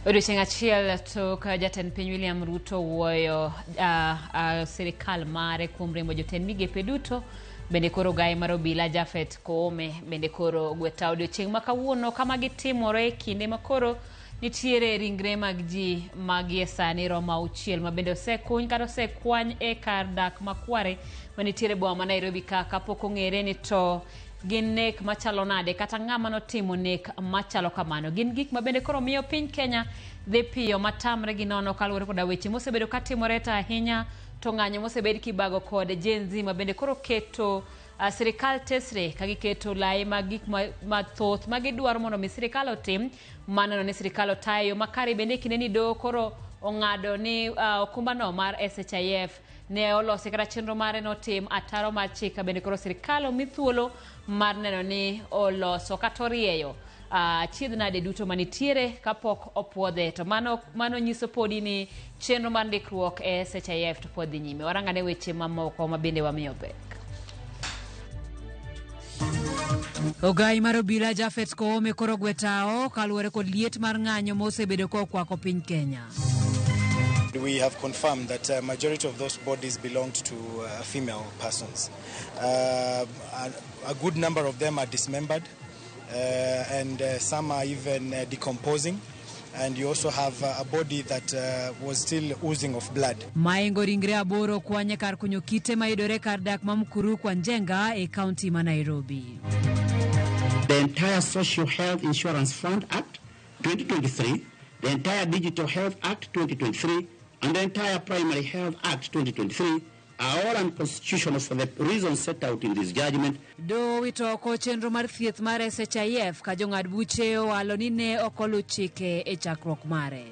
Odiochieng' achiel tok jatend piny William Ruto wuoyo sirikal mare kuom riembo jotend migepe duto bende koro gaye mar obila Japhet Koome bende koro ogweta odiochieng' ma kawuono kama gitimore e kinde ma koro nitiere ringre mag ji ma gie sani romo auchiel ma bende osekuny kata osekwany e kar dak ma Kware manitiere e boma ma Nairobi ka kapok ong'ere ni to gin nek machalo nade kata ng'ama notimo nek machalo kamano. Gin gik ma bende koro miyo piny Kenya dhi piyo matamre gi nono kaluwore koda weche mosebedo katimore to ahinya to ng'anyo mosebed kibago kod Gen Z ma bende koro keto sirikal tesre ka giketo lai mag gik mathoth ma gidwaro mondo mi sirikal otim maneno ni sirikal otayo yo makare bende e kinde ni doho koro ong'ado ni okumbano mar SHIF ne olosi kata chenro mare notim ataro mar chik bende koro sirikal omi thuolo mar neno ni oloso kata orieyo achiedh nade duto manitiere kapok opuodhe to mano, mano nyiso podi ni chenro mar ndikruok e SHIF to pod dhi nyime. Warangane weche mamoko ma bende wamiyo pek. Ogai mar obila Japhet Koome koro gwe tawo kaluwore kod liet mar ng'anyo mosebedo kokwako piny Kenya. We have confirmed that majority of those bodies belonged to female persons. A good number of them are dismembered and some are even decomposing. And you also have a body that was still oozing of blood. Maengo ringre aboro kwanye kar kunyo kite mayudore kar dak ma Mukuru kwa Njenga e kaunti ma Nairobi. The entire Social Health Insurance Fund Act 2023, the entire Digital Health Act 2023, and the entire Primary Health Act 2023 are all unconstitutional for the reasons set out in this judgment. Doho owito oko chenro mar thieth mar SHIF ka jong'ad buche owalo ni ne ok oluw chike e chakruok mare.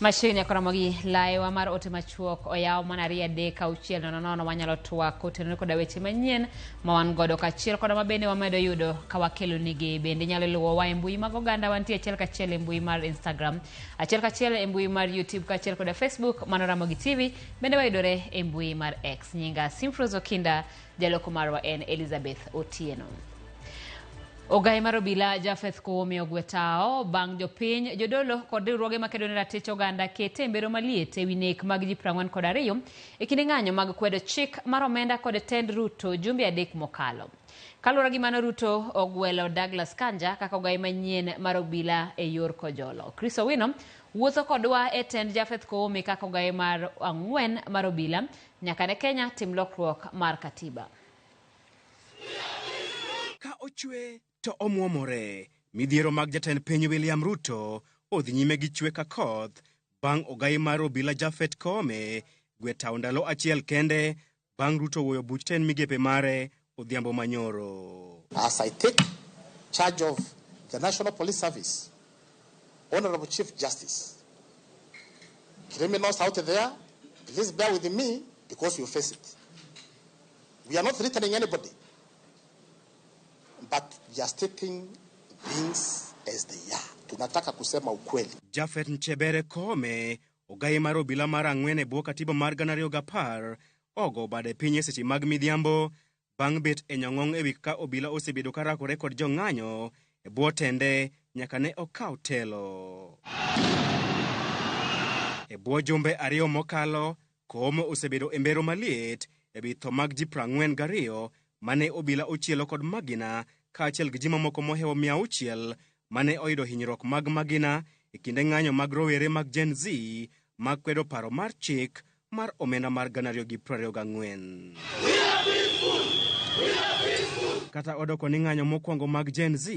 Machiegni nyaka Ramogi laewa mar ote machuok oyaw mana 2 3 6 0 0 wanyalo twak kotenore koda weche manyien ma wan godo kaachiel koda ma bende wamedo yudo ka wakelo nigi. Bende inyalo luwowa e mbui mag oganda, wantie achiel kachiel e mbui mar Instagram, achiel kachiel e mbui mar YouTube kaachiel koda Facebook mano Ramogi TV. Bende wayudore e mbui mar X. Nyinga Simfrose Okinda, jaloko marwa en Elizabeth Otieno. Ogai mar obila Japheth Koome ogwe tao bang' jopiny, jodolo kod riwruoge makedo ne ratich oganda kete e mbero maliet ewi nek mag ji 42 e kinde ng'anyo mag kwedo chik mar omenda kod tend Ruto jumbe adek mokalo. Kaluwore gi mano, Ruto ogwelo Douglas Kanja kaka ogai manyien mar obila e yor kojolo. Chris Owino wuotho kodwa e tend Japheth Koome kaka ogai mar ang'wen mar obila nyaka ne Kenya tim lokruok mar katiba. Ka ochwe to omwomore. Midhiero mag jatend piny William Ruto odhi nyime gi chwe ka koth bang' ogai mar obila Japhet Koome gwe tawo ndalo achiel kende bang' Ruto wuoyo buch tend migepe mare odhiambo manyoro. As I take charge of the National Police Service, Honorable Chief Justice, criminals out there, please bear with me because you face it. We are not threatening anybody, but we are stating things as they are. Tunataka kusema ukweli. Japhet Nchebere Koome, ogai mar obila mar ang'wen e bwo katiba mar 2010, ogo bade piny e seche mag midhiambo bang' bet e nyong'ong' e wi kaka obila osebedo ka rakore kod jong'anyo e bwo tende nyaka ne okaw telo. E bwo jumbe ariyo mokalo, Koome osebedo e mbero maliet e wi tho mag ji 42 mane obila ochielo kod magina kaachiel gi ji mamoko mohewo 600 mane oyudo hinyruok mag magina e kinde ng'anyo mag rowere mag Gen Z mag kwedo paro mar chik mar omenda mar 2024. Kata odoko ni ng'anyo mokwongo mag Gen Z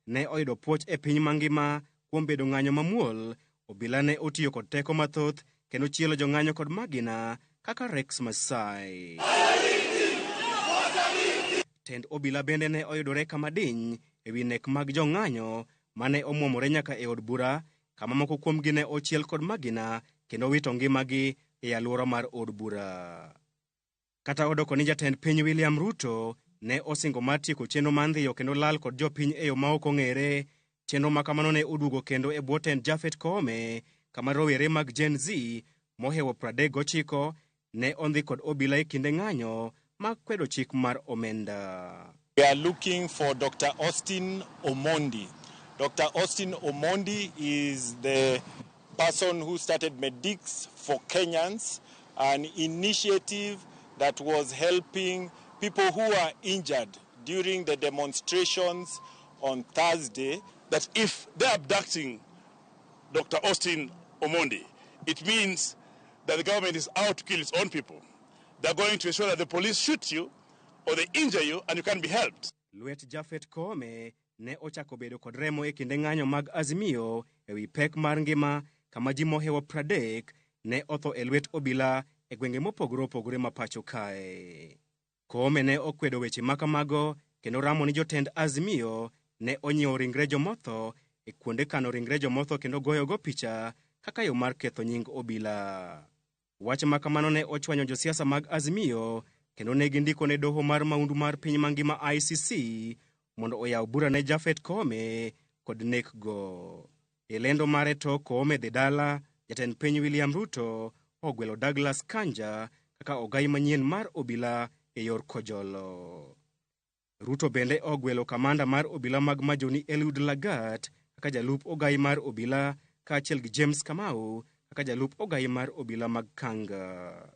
ne oyudo puoch e piny mangima kuom bedo ng'anyo mamuol, obila ne otiyo kod teko mathoth kendo chielo jong'anyo kod magina kaka Rex Masai. Tend obila bende ne oyudore kama diny e wi nek mag jong'anyo mane omwomore nyaka e od bura kama moko kuomgi ne ochiel kod magina kendo wito ngimagi e alwora mar od bura. Kata odoko ni jatend piny William Ruto ne osingo mar tieko chenro mar ndhiyo kendo lal kod jopiny e yo ma ok ong'ere, chenro ma kamano ne oduogo kendo e bwo tend Japhet Koome kama rowere mag Gen Z mohewo 39 ne ondhi kod obila e kinde ng'anyo mag kwedo chik mar omenda. We are looking for Dr. Austin Omondi. Dr. Austin Omondi is the person who started Medics for Kenyans, an initiative that was helping people who were injured during the demonstrations on Thursday. That if they're abducting Dr. Austin Omondi, it means that the government is out to kill its own people. They're going to ensure that the police shoot you or they injure you and you can't be helped. Lwet Japhet Koome ne ochako bedo kod remo e kinde ng'anyo mag Azimio ewi pek mar ngima kama ji mohewo 30 ne otho e lwet obila e gwenge mopogore opogore ma pacho kae. Koome ne okwedo weche ma kamago kendo ramo ni jotend Azimio ne onyiewo ringre jomotho e kuonde kano ringre jomotho kendo goyogo picha kaka yo mar ketho nying obila. Wach ma kamano ne ochwanyo josiasa mag Azimio kendo ne gindiko ne doho mar maundu mar piny mangima ICC mondo oyaw bura ne Japhet Koome kod nek go. E lendo mare to Koome dhi dala, jatend piny William Ruto ogwelo Douglas Kanja kaka ogai manyien mar obila e yor kojolo. Ruto bende ogwelo kamanda mar obila mag Majoni Eliud Lagat kaka jalup ogai mar obila kaachiel gi James Kamau kaka jalup ogai mar obila mag Kanga.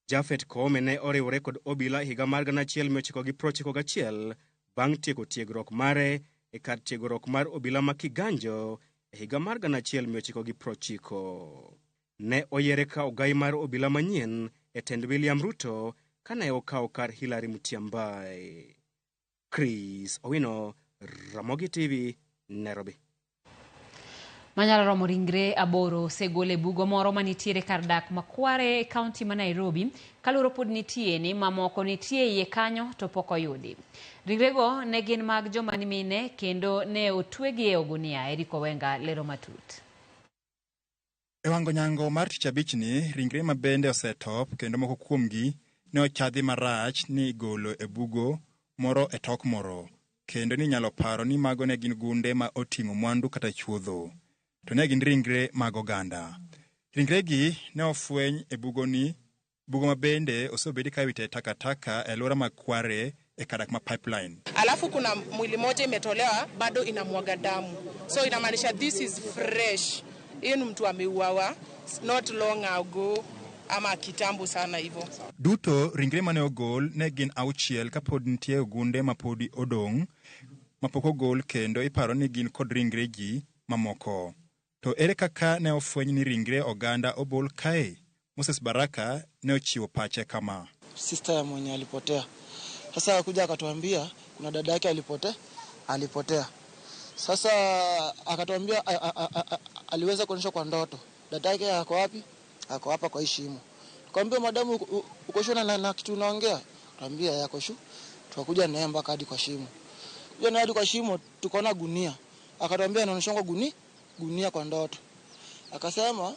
Japhet Koome ne oriwore kod obila e higa mar 1991 bang' tieko tiegruok mare e kar tiegruok mar obila ma Kiganjo e higa mar 1990. Ne oyiere ka ogai mar obila manyien e tend William Ruto kane okawo kar Hilary Mutyambai. Chris Owino, Ramogi TV, Nairobi. Manyalo romo ringre 8 osegol e bugo moro manitiere kar dak Makware e kaunti ma Nairobi. Kaluoro pod nitie ni mamoko nitie iye kanyo to pok oyudi. Ringrego ne gin mag joma ni mine kendo ne otwegi e ogunia. Eric Owenga lero matut. E wango nyango mar tich abichni, ringre ma bende osetop kendo moko kuomgi ne ochadhi marach ni igolo e bugo moro e tok moro, kendo ni inyalo paro ni mago ne gin gunde ma oting'o mwandu kata chuodho. To ne gin ringre mag oganda. Ringregi ne ofweny e bugoni, bugo ma bende osebedi ka iwite takataka e alwora mag Kware e kadak ma Pipeline. Alafu kuna mwili moja imetolewa bado inamwaga damu. So inamaanisha this is fresh. Hiyo ni mtu ameuawa not long ago ama kitambo sana hivyo. Duto ringre mane ogol ne gin 6 kapod nitie ogunde mapodi odong' mapok ogol kendo iparo ni gin kod ringre ji mamoko. To ere kaka ne ofweny ni ringre oganda obol kae? Moses Baraka ne ochiwo pache kama. Sister ya mwenye alipotea. Sasa akuja akatuambia kuna dada yake alipotea. Sasa akatuambia aliweza kuonyesha kwa ndoto. Dada yake ako wapi? Ako hapa kwa shimo. Tukamwambia madamu uko shona na kitu unaongea? Tukamwambia yako shu. Tukakuja naye mpaka hadi kwa shimo. Kuja naye hadi kwa shimo tukaona gunia. Akatuambia anaonyesha gunia kwa ndoto. Akasema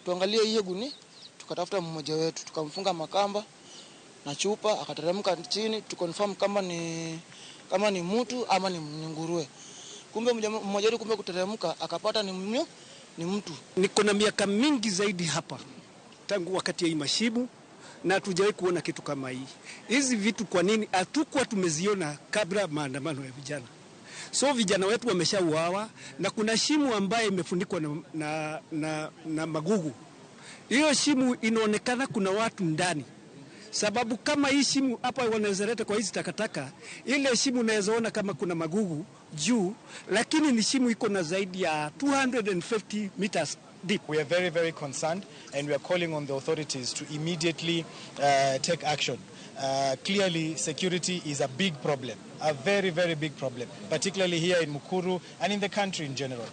tuangalie hiyo gunia, tukatafuta mmoja wetu, tukamfunga makamba na chupa, akateremka chini tukonfirm kama ni mtu ama ni nguruwe. Kumbe mmoja wetu kumbe kuteremka akapata ni mtu. Niko na miaka mingi zaidi hapa tangu wakati ya Mashibu na hatujawahi kuona kitu kama hii. Hizi vitu kwa nini hatukuwa tumeziona kabla maandamano ya vijana? So vijana wetu wameshauawa na kuna shimo ambaye imefunikwa na magugu. Hiyo shimo inaonekana kuna watu ndani. Sababu kama hii shimo hapa wanaweza leta kwa hizi takataka, ile shimo unaweza ona kama kuna magugu juu, lakini ni shimo iko na zaidi ya 250 meters deep. We are very, very concerned and we are calling on the authorities to immediately take action. Clearly, security is a big problem, a very, very big problem, particularly here in Mukuru and in the country in general.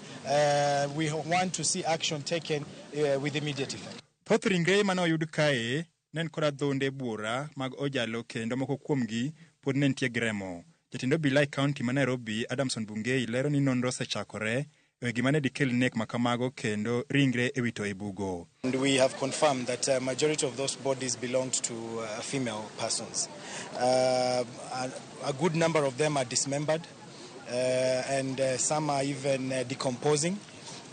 We want to see action taken with immediate effect. Thoth ringre mane oyud kae ne en kod adhonde buora mag ojalo kendo moko kuomgi pod ne nitie gi remo. Jatend obila e kaunti ma Nairobi, Adamson Bungei, lero ni nonro osechakore e gima ne dikel nek makamago kendo ringre iwito e bugo. And we have confirmed that majority of those bodies belonged to female persons. A good number of them are dismembered and some are even decomposing.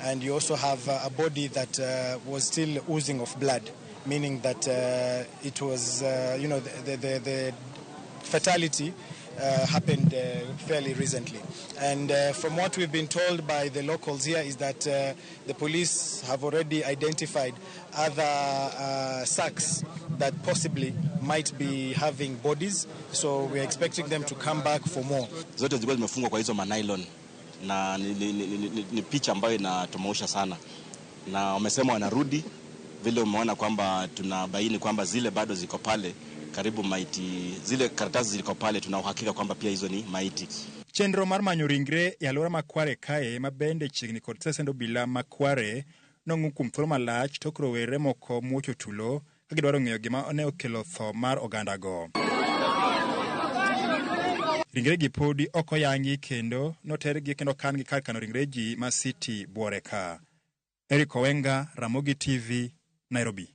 And you also have a body that was still oozing of blood, meaning that it was, the fatality happened fairly recently. And from what we've been told by the locals here is that the police have already identified other sacks that possibly might be having bodies, so we're expecting them to come back for more. Zote zilikuwa zimefungwa kwa hizo manylon na ni picha ambayo inatomausha sana, na wamesema wanarudi vile umeona kwamba tunabaini kwamba zile bado ziko pale karibu maiti, zile karatasi ziliko pale, tuna uhakika kwamba pia hizo ni maiti. Chenro mar manyo ringre e alwora ma Kware kae ma bende chiegni kod stesend obila ma Kware nong'u kuom thuolo malach tok rowere moko muocho tulo ka gidwaro ng'eyo gima ne okelo tho mar ogandago. Ringre gi podi ok oyangi kendo notergi kendo kan gi kar kano ringre ji ma City Buore ka. Eric Owenga, Ramogi TV, Nairobi.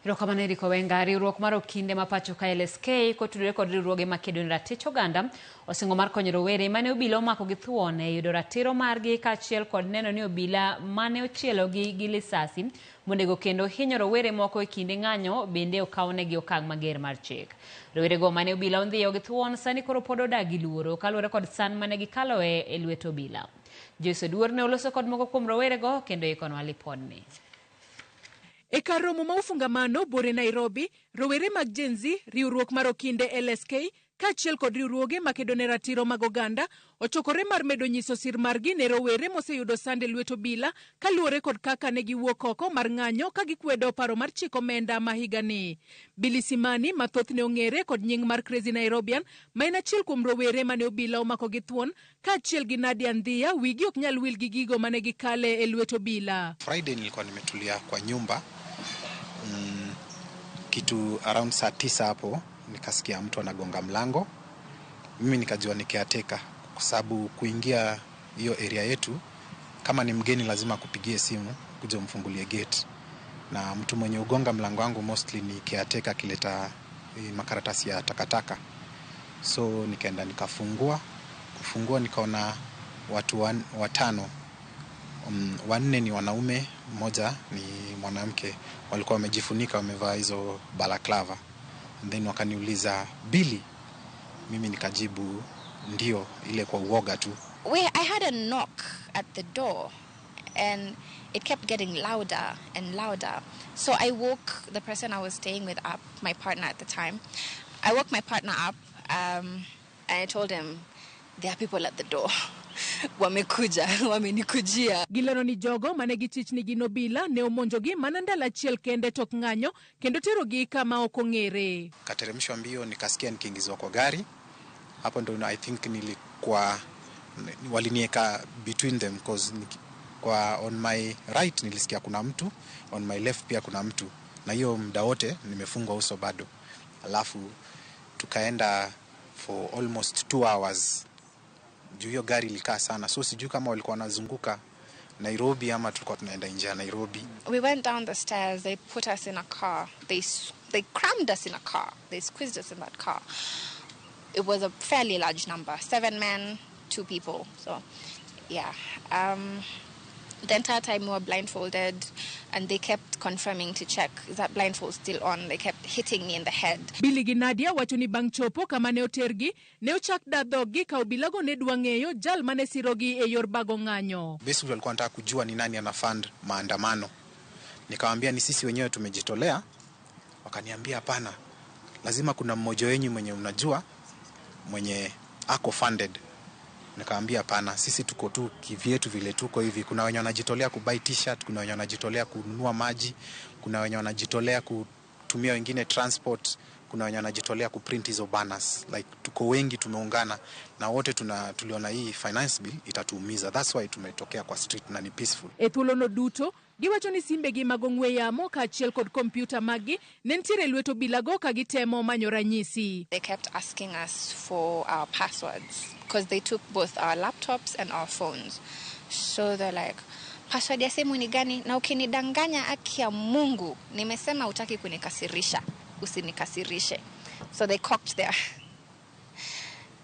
Erokamano Eric Owenga. Riwruok mar okinde ma pacho ka LSK kotudore kod riwruoge makedo ne ratich oganda osingo mar konyo rowere mane obila omako gi thuon e yudo ratiro margi kaachiel kod neno ni obila mane ochielogi gi lisasi monego kendo hinyo rowere moko e kinde ng'anyo bende okawnegi okang' mager mar chik. Rowerego mane obila ondhiyo gi thuon sani koro pod odak gi luoro kaluwore kod sand mane gikaloe e lwet obila. Joyce Oduor ne oloso kod moko kuom rowerego kendo ikonwa lipodni. E kar romo ma ufungamano Buore Nairobi, rowere mag Gen Z, riwruok mar okinde LSK kaachiel kod riwruoge makedo ne ratiro mag oganda ochokore mar medo nyiso sir margi ne rowere moseyudo sand e lwet obila kaluwore kod kaka ne giwuok oko mar ng'anyo ka gikwedo paro mar chik omenda ma higani. Billy Simani ma thothne ong'ere kod nying mar Crazy Nairobian ma en achiel kuom rowere mane obila omako gi thuon kaachiel gi Nadia Ndhia wigi ok nyal wil gi gigo mane gikale e lwet obila. Friday nilikuwa nimetulia kwa nyumba kitu around saa 9 hapo nikasikia mtu anagonga mlango. Mimi nikajua ni caretaker kwa sababu kuingia hiyo area yetu kama ni mgeni lazima kupigie simu kuja umfungulie gate, na mtu mwenye ugonga mlango wangu mostly ni caretaker akileta makaratasi ya takataka. So nikaenda nikafungua, kufungua nikaona watu watano, wanne ni wanaume, mmoja ni mwanamke, walikuwa wamejifunika wamevaa hizo balaclava. And then wakaniuliza Billy, mimi nikajibu ndio, ile kwa uoga tu. I had a knock at the door and it kept getting louder and louder. So I woke the person I was staying with up, my partner at the time. I woke my partner up and I told him, there are people at the door. Wamekuja, wamenikujia. Gilero ni jogo mane gichich ni gin obila ne omonjogi mana ndalo achiel kende tok ng'anyo kendo terogi kama ok ong'ere. Kateremshwa mbio nikasikia nikiingizwa kwa gari. Hapo ndo I think nilikuwa walinieka between them cause kwa on my right nilisikia kuna mtu, on my left pia kuna mtu, na hiyo muda wote nimefungwa uso bado. Alafu tukaenda for almost 2 hours. Juu hiyo gari ilikaa sana, so sijui kama walikuwa wanazunguka Nairobi ama tulikuwa tunaenda nje ya Nairobi. We went down the stairs, they put us in a car. They crammed us in a car. They squeezed us in that car. It was a fairly large number, 7 men, 2 people. So, yeah. The entire time we were blindfolded and they kept confirming to check, is that blindfold still on? They kept hitting me in the head. Billy gi Nadia wacho ni bang' chopo kama ne otergi, ne ochak da dhoggi ka obilago ne dwa ng'eyo jal mane sirogi e yor bago ng'anyo. Basically walikuwa wanataka kujua ni nani ana fund maandamano. Nikawaambia ni sisi wenyewe tumejitolea. Wakaniambia hapana, lazima kuna mmoja wenyu mwenye mnajua mwenye ako funded. Nikaambia hapana, sisi tuko tu kivyetu vile tuko hivi. Kuna wenye wanajitolea kubuy t-shirt, kuna wenye wanajitolea kununua maji, kuna wenye wanajitolea kutumia wengine transport, kuna wenye wanajitolea kuprint hizo banners. Like tuko wengi tumeungana na wote tuliona hii finance bill itatuumiza. That's why tumetokea kwa street na ni peaceful. E thuolono duto giwacho ni simbegi mag ong'we yamo kaachiel kod kompyuta maggi ne nitiere e lwet obilago ka gitemo manyo ranyisi. They kept asking us for our passwords because they took both our laptops and our phones. So they're like, password ya simu ni gani? Na ukinidanganya haki ya Mungu, nimesema hutaki kunikasirisha, usinikasirishe. So they cocked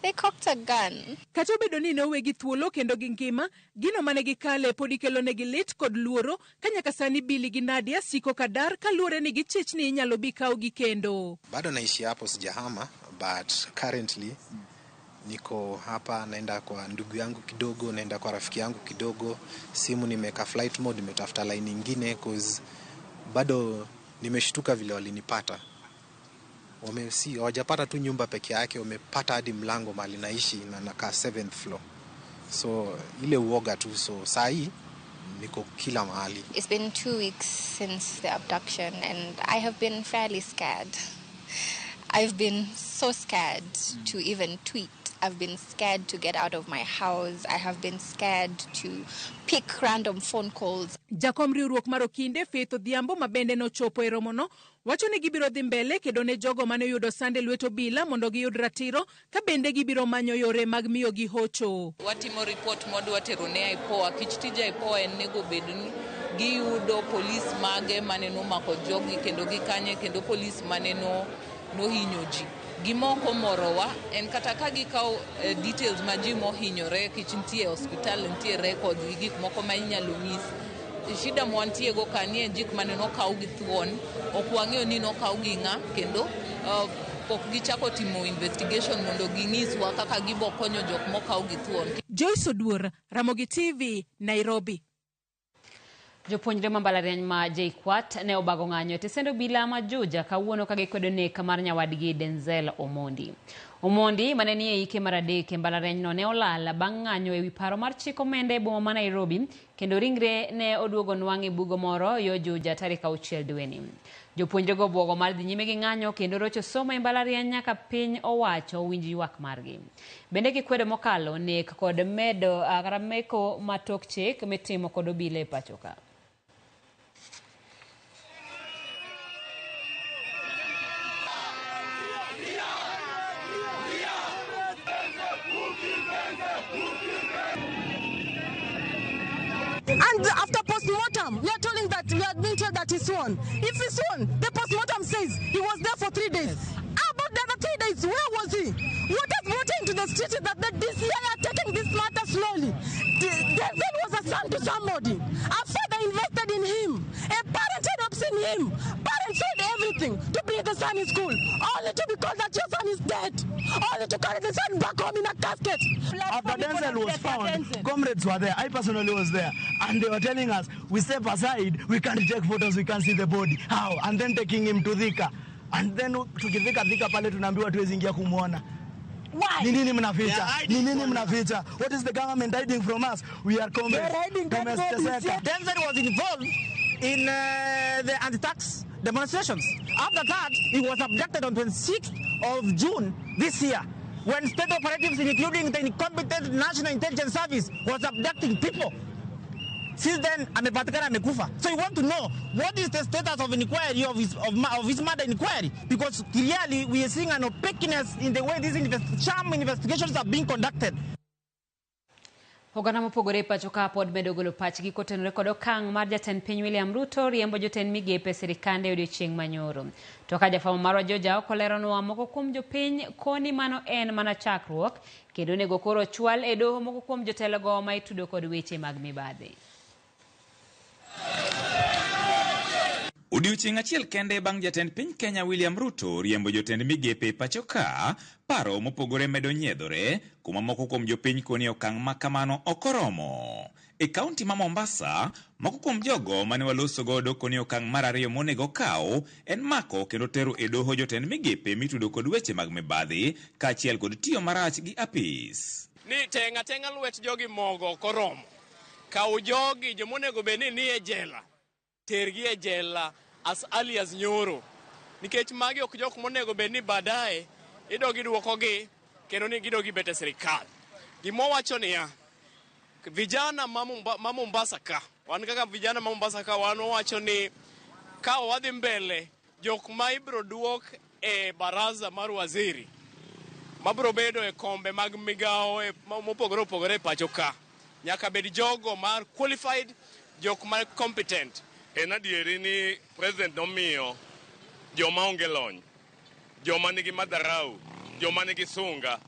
They cocked a gun. Kata obedo ni ne owegi thuolo kendo gi ngima, gino mane gikale pod ikelonegi lit kod luoro ka nyaka sani Billy gi Nadia siko ka dar kaluwore ni gichich ni inyalo bi kawgi kendo. Bado naishi hapo, sijahama, but currently niko hapa, naenda kwa ndugu yangu kidogo, naenda kwa rafiki yangu kidogo. Simu nimeweka flight mode, nimetafuta line ingine cause bado nimeshtuka vile walinipata. Wame si hawajapata tu nyumba peke yake, wamepata hadi mlango mahali naishi na nakaa seventh floor, so ile uoga tu, so saa hii niko kila mahali. It's been 2 weeks since the abduction, and I have been fairly scared. I've been so scared to even tweet. I've been scared to get out of my house. I have been scared to pick random phone calls. Jakom riwruok mar Okinde Faith Odhiambo ma bende nochopo e romono wacho ni gibiro dhi mbele kedo ne jogo mane oyudo sand e lwet obila mondo giyud ratiro ka bende gibiro manyo yore mag miyogi hocho. Watimo ripot mwadwa tero ne IPOA. Kich tij IPOA en nego bed ni giyudo polis mage mane nomako jogi kendo gikanye kendo polis mane no nohinyo ji. Gima ok omorowa en kata ka gikawo details ma ji mohinyore kich nitie e osiptal, nitie records gi gik moko ma inyalo nyis. Shida mwantie go ka ni en jik mane nokaw gi thuon, ok wang'eyo ni nokaw gi ng'a kendo pok gichako timo investigation mondo ginyiswa kaka gibo konyo jok mokaw gi thuon. Joyce Oduor, Ramogi TV, Nairobi. Jopuonjre ma mbalariany ma JKUAT ne obago ng'anyo e tesend obila ma Juja kawuono ka gikwedo nek mar nyawadgi Denzel Omondi. Omondi mane nie hike mar adek e mbalarianyno ne olal bang' ng'anyo ewi paro mar chiko omenda e boma ma Nairobi kendo ringre ne oduogo nwang' e bugo moro yo Juja tarik 6 dweni. Jopuonjrego obwogo mar dhi nyime gi ng'anyo kendo rocho somo e mbalariany nyaka piny owacho owinj ywak margi. Bende gikwedo mokalo nek kod medo kata meko ma tok chik mitimo kod obila e pacho ka. And after post-mortem, we are told that we are being told that he's sworn. If he's sworn, the post-mortem says he was there for 3 days. How about the other 3 days? Where was he? What has brought him to the street is that the DCI are taking this matter slowly. Denzel was a son to somebody. A father invested in him. A parent had hopes in him. Parents sold everything to bring the son in school. Only to be called that your son is dead. Only to carry the son back home in a casket. After Denzel was found, comrades were there. I personally was there. And they were telling us, we step aside, we can't take photos, we can't see the body. How? And then taking him to Thika. And then tukifika Thika pale tunaambiwa hatuwezi ingia kumwona. Why? Ni nini mnaficha? Ni nini mnaficha? What is the government hiding from us? We are comrades. They're hiding dead bodies, Tumeteseka. yeah. Denzel was involved in the anti-tax demonstrations. After that, he was abducted on 26th of June this year, when state operatives, including the incompetent National Intelligence Service, was abducting people. Since then, amepatikana amekufa. So you want to know what is the status of inquiry of his murder inquiry? Because clearly we are seeing an opaqueness in the way these sham investigations are being conducted. Oganda mopogore e pacho ka pod medo golo pachgi kotenore kod okang' mar jatend piny William Ruto riembo jotend migepe e sirikande e odiochieng' manyoro. To ka jafwambo marwa George Aoko leronwa moko kuom jopiny koni mano en mana chakruok kendo onego koro chwal e doho moko kuom jotelogo ma itudo kod weche mag mibadhi. Odiochieng' achiel kende bang' jatend piny Kenya William Ruto riembo jotend migepe e pacho ka, paro mopogore medo nyiedhore, kuma moko kuom jopiny koni okang' ma kamano ok oromo. E kaunti ma Mombasa, moko kuom jogo mane waloso godo koni okang' mar ariyo monego okaw en mako kendo tero e doho jotend migepe mitudo kod weche mag mibadhi kaachiel kod tiyo marach gi apis. Ni teng'a teng'a lwet jogi mogo ok oromo. Kaw jogi jomonego bed ni nie jela, tergi e jela as early as nyoro. Nikech magi ok jok monego bed ni baadaye idog iduokogi kendo ni gidog gibet e sirikal. Gima wacho niya, vijana ma Mombasa ka, wan kaka vijana ma Mombasa ka wan wawacho ni ka wadhi mbele, jok ma ibro duok e baraza mar waziri mabro bedo e kombe mag migawo mopogore opogore e pacho ka nyaka bed jogo mar qualified, jok ma competent. En adieri ni president nomiyo joma onge lony, joma nigi madharau, joma nigi sunga.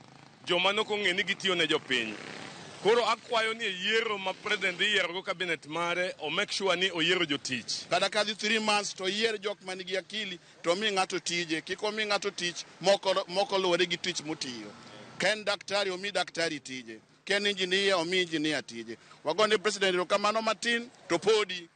joma nok ong'e ni gitiyo ne jopiny. Koro akwayo ni e yiero ma president dhi yierogo cabinet mare, o make sure ni oyiero jotich. Kata ka dhi 3 months to oyier jok man gi akili to omi ng'ato tije, kik omi ng'ato tich moko luwore gi tich motiyo. Ka en daktari, omi daktari tije. Ka en engineer, omi engineer tije. Wagone president erokamano matin to podi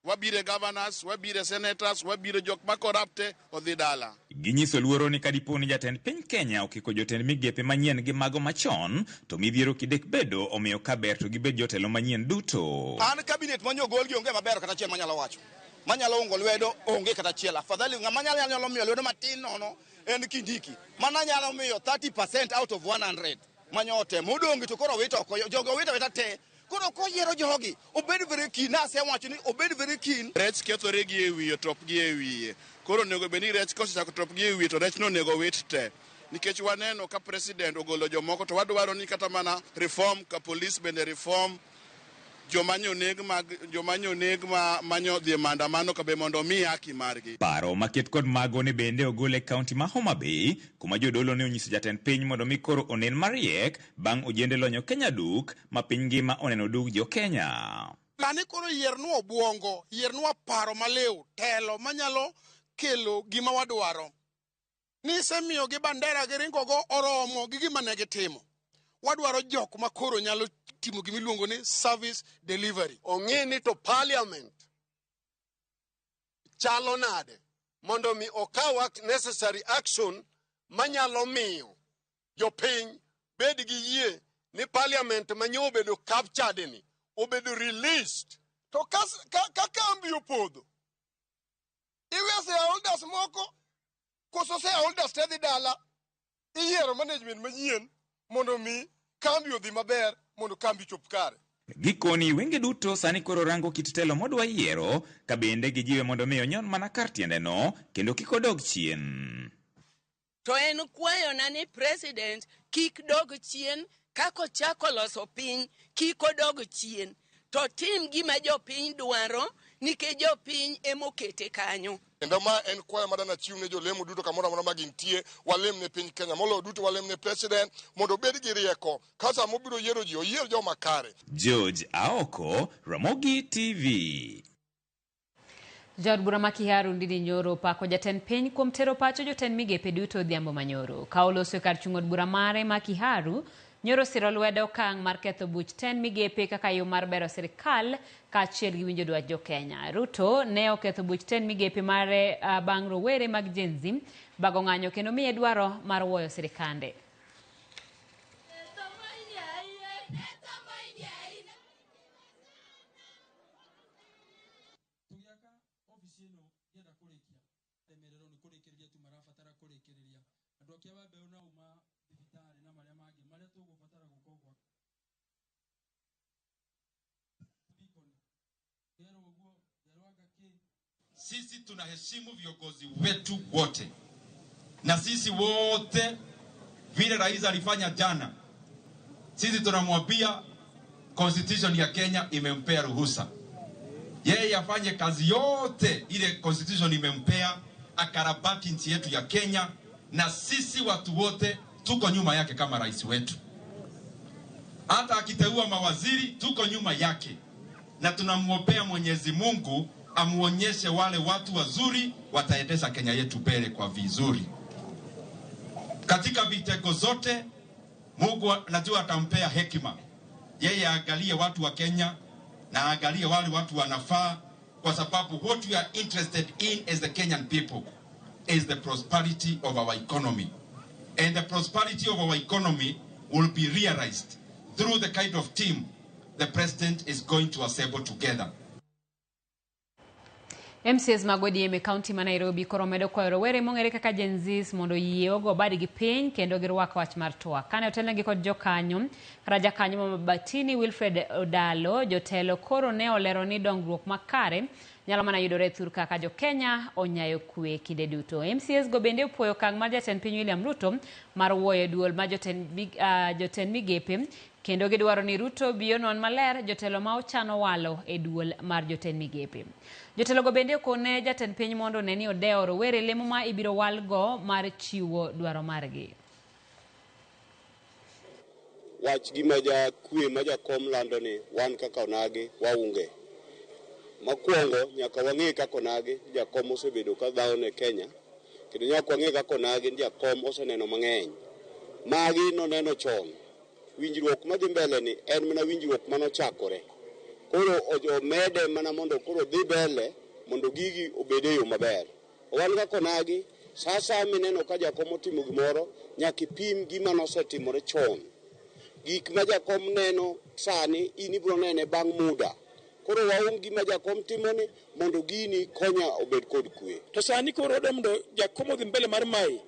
wabire governors, wabire senators, wabire jok ma corrupt odhi dala. Ginyiso luoro ni kadipo ni jatend piny Kenya okiko jotend migepe manyien gi mago machon, to midhiero kidek bedo, omiyo ka ber to gibed jotelo manyien duto. An cabinet manyogol gi onge maber kata achiel manyalo wacho. Manyalo ungo lwedo onge kata achiel. Afadhali ng'ama nyalo miyo lwedo matin nono en Kindiki. Mana nyalo miyo 30% out of 100 manyo otemo. Odong' to koro wito oko. Jogo wito awita te. Koro koyiero jogi, obed very keen. Nasewacho ni obed very keen. Rech kethore gi e wiye, top gi e wiye. Koro onego bed ni rech kosechako top gi e wiye to rech no onego wit te. Nikech waneno ka president ogolo jomoko to wadwaro ni kata mana reform ka police bende reform joma nyoneg mag joma nyoneg ma manyo dhi e maandamano ka be mondo omi haki margi. Paro maket kod mago ne bende ogol e kaunti ma Homa Bay, kuma jodolo ne onyiso jatend piny mondo mi koro onen mariek bang' ojende lonyo Kenya duk ma piny ngima oneno dug jo Kenya. Sani koro yiernwa obwongo, yiernwa paro maliw, telo manyalo kelo gima wadwaro. Nisemiyogi bandera giringogo oromo gi gima ne gitimo. Wadwaro jok ma koro nyalo timo gima iluongo ni service delivery. Ong'e ni to parliament chalo nade mondo mi okaw necessary action manyalo miyo jopiny bed gi yie ni parliament manyo obedo captured ni obedo released. To ka kambi opodho, iwe shareholders moko koso shareholders te dhi dala, iyiero management manyien mondo mi kambi odhi maber mondo kambi chop kare. Gikoni wenge duto sani koro rango kit telo modwa yiero, ka bende gijiwe mondo mi onyon mana kar tiendeno kendo kik odog chien. To en kwayona ni president kik dog chien kaka ochako loso piny, kik odog chien. To tim gima jopiny dwaro nikech jopiny emokete kanyo. Kendo ma en kwayo madana chiw ne jolemo duto kamoro amora ma gintie, walem ne piny Kenya, moloyo duto walem ne president mondo obed gi rieko ka sama obiro yiero ji, oyier joma kare. George Aoko, Ramogi TV. Jaod bura ma Kiharu Ndindi Nyoro opako jatend piny kuom tero pacho jotend migepe duto odhiambo manyoro. Ka oloso e kar chung' od bura mare ma Kiharu, Nyoro siro lwedo okang' mar ketho buch tend migepe kaka yo mar bero sirikal kaachiel gi winjo dwach jo-Kenya. Ruto ne oketho buch tend migepe mare bang' rowere mag Gen Z bago ng'anyo kendo miye dwaro mar wuoyo sirikande. Sisi tunaheshimu viongozi wetu wote, na sisi wote vile rais alifanya jana, sisi tunamwambia constitution ya Kenya imempea ruhusa yeye afanye kazi yote ile constitution imempea, akarabati nchi yetu ya Kenya, na sisi watu wote tuko nyuma yake kama rais wetu. Hata akiteua mawaziri tuko nyuma yake, na tunamwombea Mwenyezi Mungu amuonyeshe wale watu wazuri wataendesha Kenya yetu mbele kwa vizuri. Katika vitengo zote Mungu najua atampea hekima. Yeye aangalie watu wa Kenya na aangalie wale watu wanafaa, kwa sababu what we are interested in as the Kenyan people is the prosperity of our economy. And the prosperity of our economy will be realized through the kind of team the president is going to assemble together. MCAs mag ODM e kaunti ma Nairobi koro medo kwayo rowere mong'ere kaka Gen Zs mondo oyie ogo badgi piny kendo girwak wach mar twak. Kane otelnegi kod jokanyo kata jakanyo ma Mabatini Wilfred Odalo, jotelo koro ne olero ni dongruok makare nyalo mana yudore thur kaka jo-Kenya onyayo kwe kinde duto. MCAs go bende opuoyo okang' mar jatend piny William Ruto mar wuoyo e duol mar jotend migepe kendo gidwaro ni Ruto bi onon maler jotelo ma ochano walo e duol mar jotend migepe. Jotelogo bende okone jatend piny mondo one ni odewo rowere lemo ma ibiro walgo mar chiwo dwaro margi. Wach gima ja kwe ma jakom lando ni wan kaka onagi waunge. Mokwongo nyaka wang'e kaka onagi jakom osebedo ka dhawo ne Kenya kendo nyaka wang'e kaka onagi jakom oseneno mang'eny. Magi noneno chon. Winjruok madhi mbele ni en mana winjruok manochakore. Koro omede mana mondo koro dhi mbele mondo gigi obed e yo maber. Wan kaka onagi sa asaya mineno ka jakom otimo gimoro nyaka ipim gima nosetimore chon. Gik ma jakom neno sani in ibiro nene bang' muda. Koro waum gima jakom timoni mondo gini konya obed kod kwe. To sani koro wadwa mondo jakom odhi mbele mar mae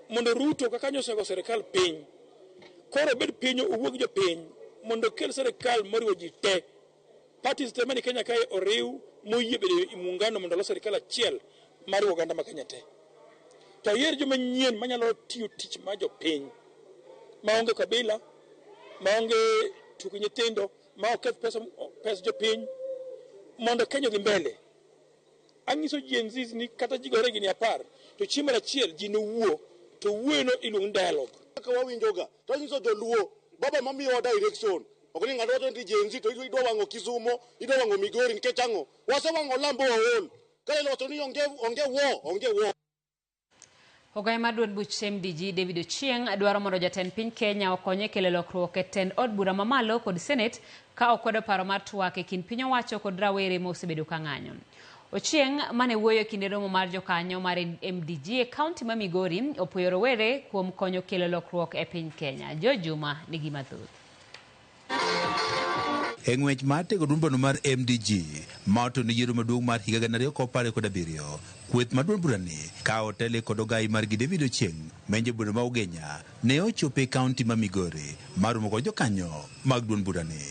mondo Ruto kaka nyosego sirikal piny koro obed piny owuo gi jopiny mondo okel sirikal moriwo ji te. Parties te mani Kenya kae oriw moyie bedo e muungano mondo olos sirikal achiel mar oganda ma Kenya te. To oyier joma nyien manyalo tiyo tich mar jopiny maonge kabila, maonge tugo nyithindo, ma ok keth pesa, pes jopiny mondo Kenya odhi mbele. Anyiso Gen Zs ni kata ji gore higni 10 to chieng' moro achiel ji nowuo to wuoyono iluongo ni dialogue. Kaka wawinjoga to anyiso joluo baba mamiyowa direction ok ni ng'ato wacho ni Gen Z to idwa wang'o Kisumo idwa wang'o Migori nikech ang'o wasewang'o lambo waol ka iloso ni onge onge war onge war. Ogaye mar duond buch MDG David Ochieng dwaro mondo jatend piny Kenya okonye kelo lokruok e tend od bura mamalo kod Senate ka okwedo paro mar twak e kind piny owacho kod rawere ma osebedo ka ng'anyo. Ochieng mane wuoyo e kinde romo mar jokanyo mar MDG e kaunti ma Migori opuoyo rowere kuom konyo kelo lokruok e piny Kenya. George Juma nigi mathoth. E ng'wech mar tego duond burano mar MDG ma otono yiero maduong' mar higa 2017, kweth mar duond burani ka otele kod ogai margi David Ochieng' menjo bura ma Ugenya ne ochopo e kaunti ma Migori mar romo kod jokanyo mag duond burani.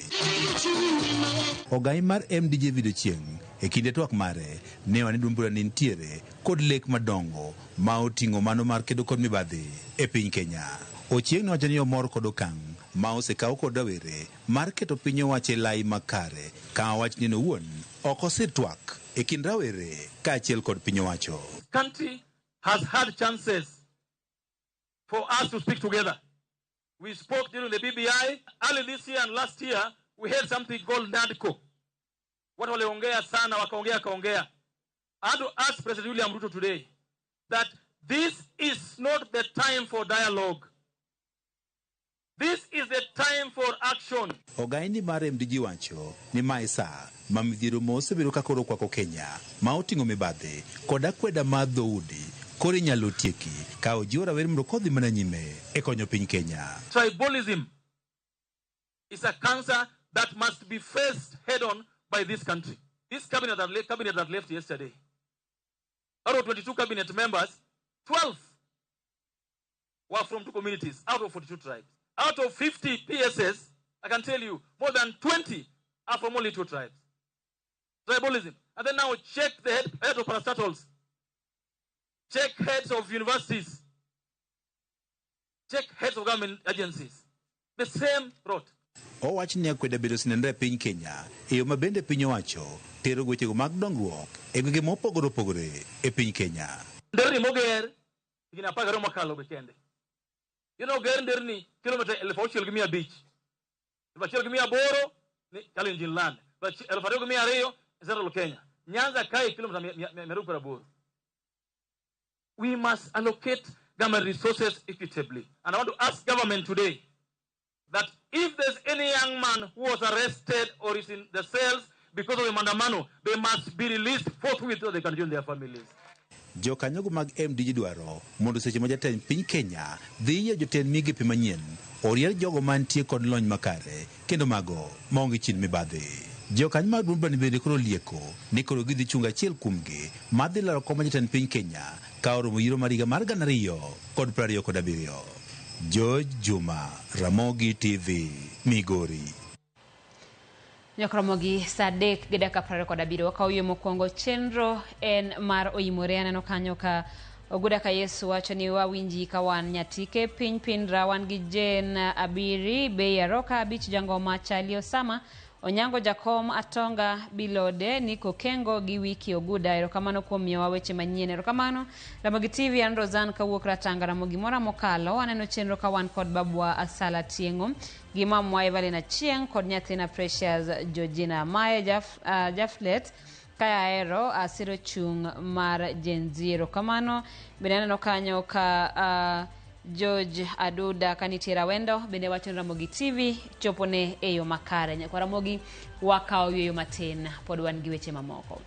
Ogai mar MDG David Ochieng' e kinde twak mare ne owacho ni duond burani nitiere kod lek madongo ma oting'o mano mar kedo kod mibadhi e piny Kenya. Ochieng' nowacho ni omor kod okang' ma osekaw kod rawere mar keto piny owacho e lai makare ka owach ni en owuon ok osir twak e kind rawere kaachiel kod piny owacho. Country has had chances for us to speak together. We spoke during the BBI. Early this year and last year, we had something called NADCO. Watu waliongea sana, wakaongea, wakaongea. I want to ask President William Ruto today that this is not the time for dialogue. This is the time for action. Ogaini mar MDG wacho ni mae sa ma midhiero ma osebedo ka koro kwako Kenya ma oting'o mibadhi kod akweda mar dhoudi koro inyalo tieki ka ojiwo rawere mondo kodhi mana nyime e konyo piny Kenya. Tribalism is a cancer that must be faced head on by this country. This cabinet that left yesterday, out of 22 cabinet members, 12 were from two communities out of 42 tribes. Out of 50 PSS, I can tell you, more than 20 are from only two tribes. Tribalism. And then now check the head of parastatals. Check heads of universities. Check heads of government agencies. The same route. Owach ni akweda bedo osenenore e piny Kenya e yo ma bende piny owacho tero wechego mag dongruok e gwenge mopogore opogore e piny Kenya. Nderni moger higni 12 mokalo be kende. Ger nderni kilomita 6,500. 1,800 ni Kalenjin land. 2,200 Central Kenya. Nyanza kae kilomita 280. We must allocate government resources equitably. And I want to ask government today that if there's any young man who was arrested or is in the cells because of a mandamano, they must be released forthwith so they can join their families. Jokanyogo mag MDG dwaro mondo seche ma jatend piny Kenya dhi yiero jotend migepe manyien orier jogo mantie kod lony makare kendo mago maonge chin mibadhi. Jokanyo mag duond burani bende koro olieko ni koro gidhi chungo achiel kuomgi madhi laro kom mar jatend piny Kenya ka oromo yiero mar higa mar 2027. George Juma, Ramogi TV, Migori. Nyakromogi saa 3:27 wakawo yo mokwongo chenro en mar oimore. Aneno kanyo ka Oguda ka Yesu wacho ni wawinji ka wan Nyatike piny Pindra, wan gi Jane Abiri Bei Aroka Abich Jangoma Charlie Osama Onyango Jakom Atonga Bilode Niko Kengo gi Wiki Oguda, erokamano kuom miyowa weche manyien. Erokamano Ramogi TV, an Rosan kawuok Ratanga. Ramogi mora mokalo aneno chenro ka wan kod babwa Asala Tieng'o gi mamwa Evelyn Achieng' kod nyathina Precious Georgina Mae Jaflet ka ahero asiro chung' mar Gen Z. Erokamano. Bende aneno kanyo ka George Aduda kanitie Rawendo bende wacho ni Ramogi TV chopone e yo makare. Nyakwa Ramogi wakawo yueyo matin, pod wan gi weche mamoko.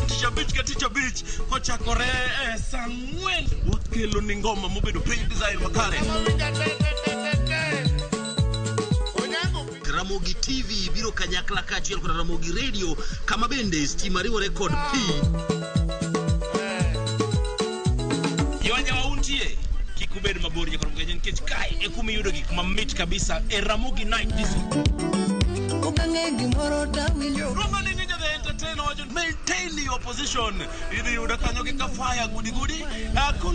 Tich abich ka tich abich kochakore e saa ang'wen wakelo ni ngoma mobedo piny design makare. Ramogi TV biro kanyakla kaachiel kod Ramogi Radio kama bende stima riwore kod pi. Yonja wa untie kik ubed mabor nyakoro mgenye nikech kae e kuma iyudo gik mamit kabisa e Ramogi Night Disco. Roma ni Ninja the Entertainer wacho maintain your position. Idhi yudo kanyo gi kafaya gudi gudi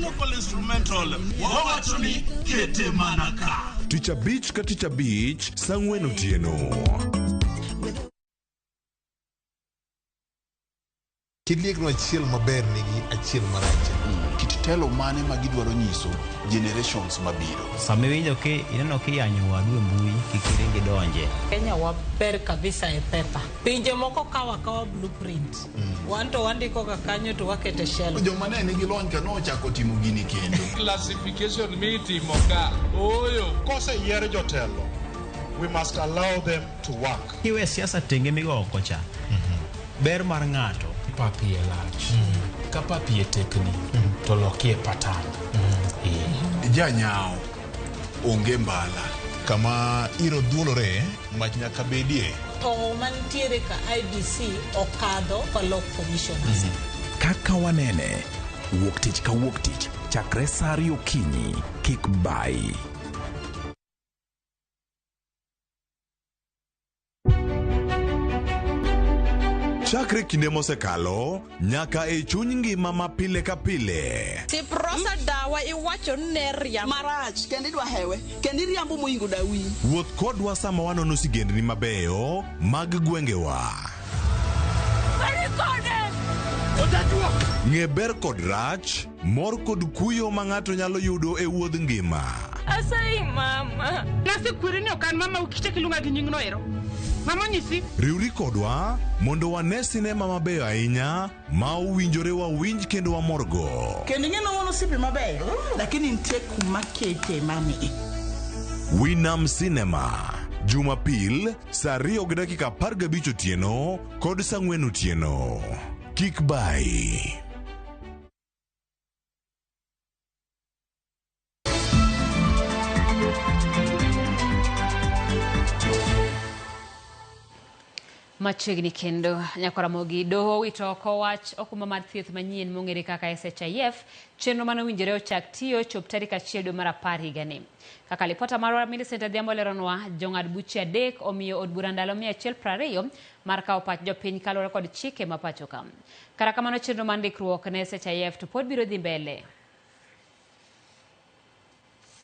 local instrumental. Wawacho ni kete mana ka. Tich abich ka tich abich saa ang'wen otieno. Kiliegno achiel maber nigi achiel marach. Kit telo mane ma gidwaro nyiso generations mabiro. Sama iwinjo ki ineno kiyanyo wadu e mbui kik iring idonje. Kenya waber kabisa e pepa. Pinje moko kawa kawa blueprint. Wan to wandiko ga kanyo to wakete shelf. Joma ne nigi lony ka nochako timo gini kendo. Classification mitimo ka oyo. Koseyier jotelo, we must allow them to work. Kiwe siasa tenge migo oko cha. Ber mar ng'ato. Papi e lach. Ka papi e tekni, to lokie patan. Janyao onge mbala. Kama iro dhuolore, mach nyaka bedie. To mantiere ka IBC okadho kolok commissioners. Kaka wanene, wuok tich ka wuok tich, chakre saa ariyo okinyi, kik bai. Chakre kinde mosekalo nyaka e chuny ngima ma pile ka pile. Siprosa dawa iwacho ni ne riambo. Marach kendo idwa hewe kendo iriambo moingo dawi. Wuoth kodwa sama wanono sigendni mabeyo mag gwengewa. Ng'e ber kod rach, mor kod kuyo ma ng'ato nyalo yudo e wuodh ngima. Asayi mama. Nasekweri ni ok an mama ukichak iluonga gi nyingno ero. Mama onyisi. Riwri kodwa mondo wane sinema mabeyo ahinya ma owinjore wawinj kendo wamorgo. Kendo ing'e ni wan osiepe mabeyo, lakini nitie kuma kete mami. Winam Cinema Jumapil saa 2:15 otieno kod saa 4 otieno. Kik bai. Machiegni kendo nyakwa Ramogi doho owito oko wach okumba mar thieth manyien mong'ere kaka SHIF chenro mane owinjore ochak tiyo chop tarik 1 dwe mar 10 higani. Kaka lipota marwa Millicent Adhiambo leronwa, jong'ad buche 3 omiyo od bura ndalo 120 mar kawo pach jopiny kaluwore kod chike ma pacho ka. Kata kamano chenro mar ndikruok ne SHIF to pod biro dhi mbele.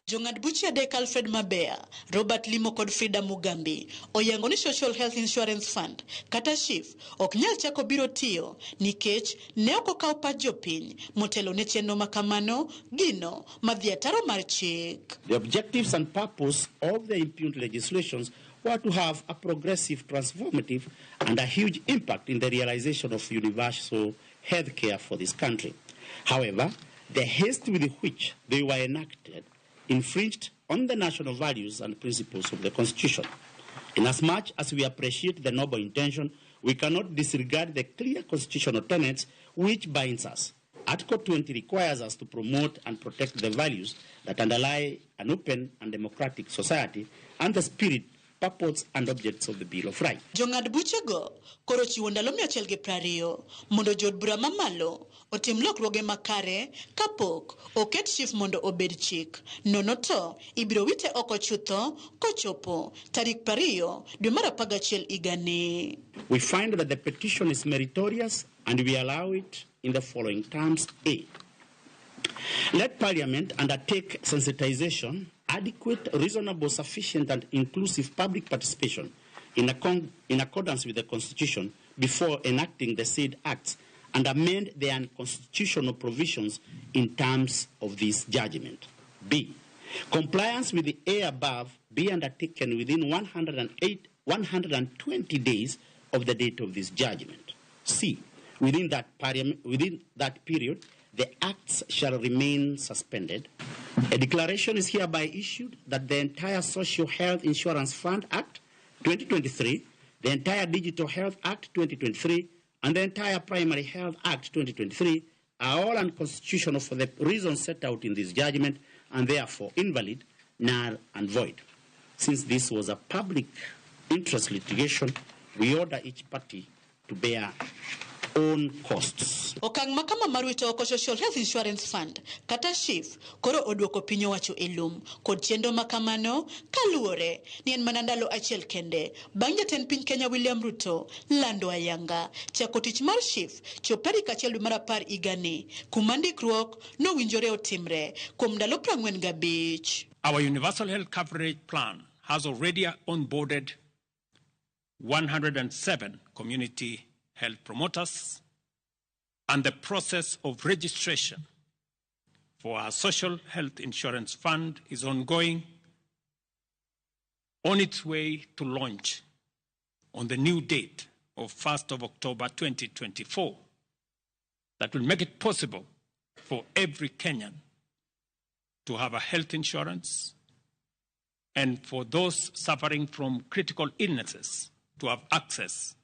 Jong'ad buche 3 Alfred Mabea, Robert Limo kod Frida Mugambi oyango ni Social Health Insurance Fund kata SHIF ok nyal chako biro tiyo nikech ne ok okaw pach jopiny motelo ne chenro makamano gino madhi ataro mar chik. The objectives and purpose of the impugned legislations were to have a progressive, transformative and a huge impact in the realization of universal health care for this country. However, the haste with which they were enacted infringed on the national values and principles of the Constitution. Inasmuch as we appreciate the noble intention, we cannot disregard the clear constitutional tenets which binds us. Article 20 requires us to promote and protect the values that underlie an open and democratic society and the spirit purports and objects of the Bill of Rights. Jong'ad buchego koro chiwo ndalo 120 mondo jood bura mamalo otim lokruoge makare kapok oket SHIF mondo obed chik. Nono to ibiro wite oko chutho kochopo tarik 20 dwe mar 11 higani. We find that the petition is meritorious and we allow it in the following terms. A. Let Parliament undertake sensitization, adequate, reasonable, sufficient, and inclusive public participation in accordance with the Constitution before enacting the said acts and amend the unconstitutional provisions in terms of this judgment. B. Compliance with the A above be undertaken within 120 days of the date of this judgment. C. Within that period, the acts shall remain suspended. A declaration is hereby issued that the entire Social Health Insurance Fund Act 2023, the entire Digital Health Act 2023, and the entire Primary Health Act 2023 are all unconstitutional for the reasons set out in this judgment and therefore invalid, null, and void. Since this was a public interest litigation, we order each party to bear own costs. Okang' makama mar wito oko Social Health Insurance Fund kata SHIF koro oduoko piny owacho e lum kod chenro makamano kaluwore ni en mana ndalo achiel kende bang' jatend piny Kenya William Ruto lando ayanga chako tich mar SHIF chop tarik 1 dwe mar 10 higani kuma ndikruok nowinjore otimre kuom ndalo 45. Our universal health coverage plan has already onboarded 107 community health promoters, and the process of registration for our Social Health Insurance Fund is ongoing, on its way to launch on the new date of 1st of October 2024 that will make it possible for every Kenyan to have a health insurance and for those suffering from critical illnesses to have access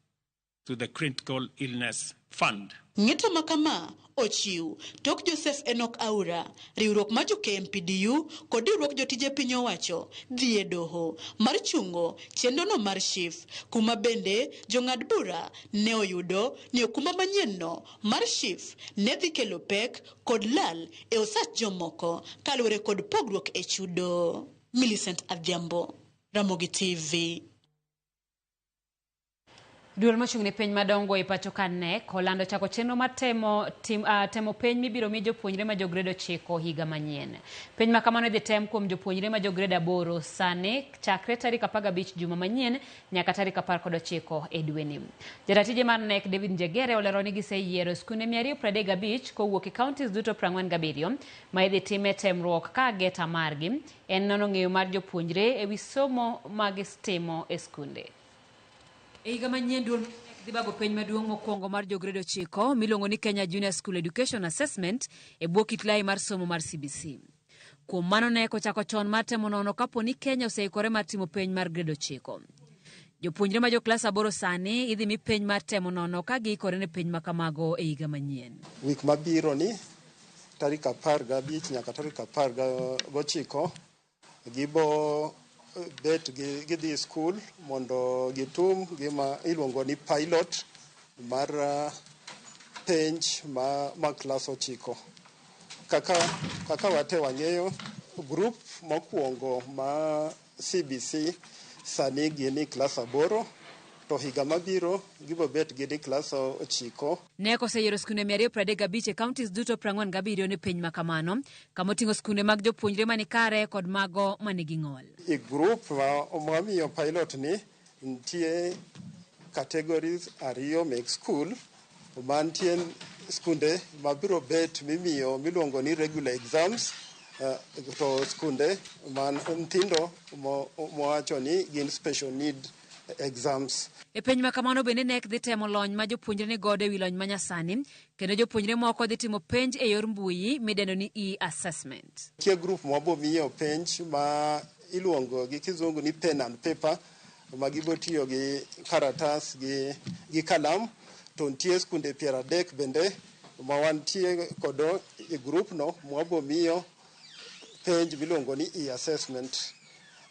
to the Critical Illness Fund. Ng'eto makama ochiw tok Joseph Enoch Aura, riwruok mar jo KMPDU kod riwruok jotije piny owacho dhi e doho mar chungo chenrono mar SHIF, kuma bende jong'ad bura ne oyudo ni okumba manyienno mar SHIF ne dhi kelo pek kod lal e osach jomoko kaluwore kod pogruok e chudo. Millicent Adhiambo, Ramogi TV. Duol mochung' ne penj madongo e pacho ka KNEC olando chako chenro mar temo penj mibiro mi jopuonjre ma jograde 9 higa manyien. Penj ma kamano idhi tem kuom jopuonjre ma jograde 8 sani chakre tarik 15 juma manyien nyaka tarik 19 e dweni. Jaratije mar KNEC David Njegere olero ni giseyiero skunde 235 kowuok e counties duto 47 ma idhi time temruok ka geta margi en nono ng'eyo mar jopuonjre ewi somo ma gitimo e skunde. E higa manyien duol dhi bago penj maduong' mokwongo mar jograde 9 miluongo ni Kenya Junior School Education Assessment e bwo kit lai mar somo mar CBC. Kuom mano KNEC ochako chon mar temo nono kapo ni Kenya oseikore mar timo penj mar grade 9. Jopuonjre ma joklas 8 sani idhi mi penj mar temo nono ka giikore ne penj makamago e higa manyien. Wik mabiro ni tarik 15 nyaka tarik 19 gibo bet gidhi skul mondo gitum gima iluongo ni pilot mar penj ma klas 9. Kaka wate wang'eyo, group mokwongo ma CBC sani gini klas 8 to higa mabiro gibo bet gini klas 9. KNEC oseyiero skunde 235 e counties duto 47 ne penj makamano, kama oting'o skunde mag jopuonjre mani kare kod mago manigi ng'ol. E group ma miyo pilot ni nitie categories 2 mek school mantie skunde mabiro bet mimiyo miluongo ni regular exams, to skunde man nyithindo mowacho ni gin special need exams. E penj makamano bende KNEC dhi temo lony ma jopuonjre ni godo ewi lony manyasani, kendo jopuonjre moko dhi timo penj e yor mbui midendo ni e-assessment. Nitie group mabo miyo penj ma iluongo gi kizungu ni pen and paper, ma gibo tiyo gi karatas gi kalam, to nitie skunde 30 bende ma wantie kodo e group no mwabo miyo penj miluongo ni e-assessment.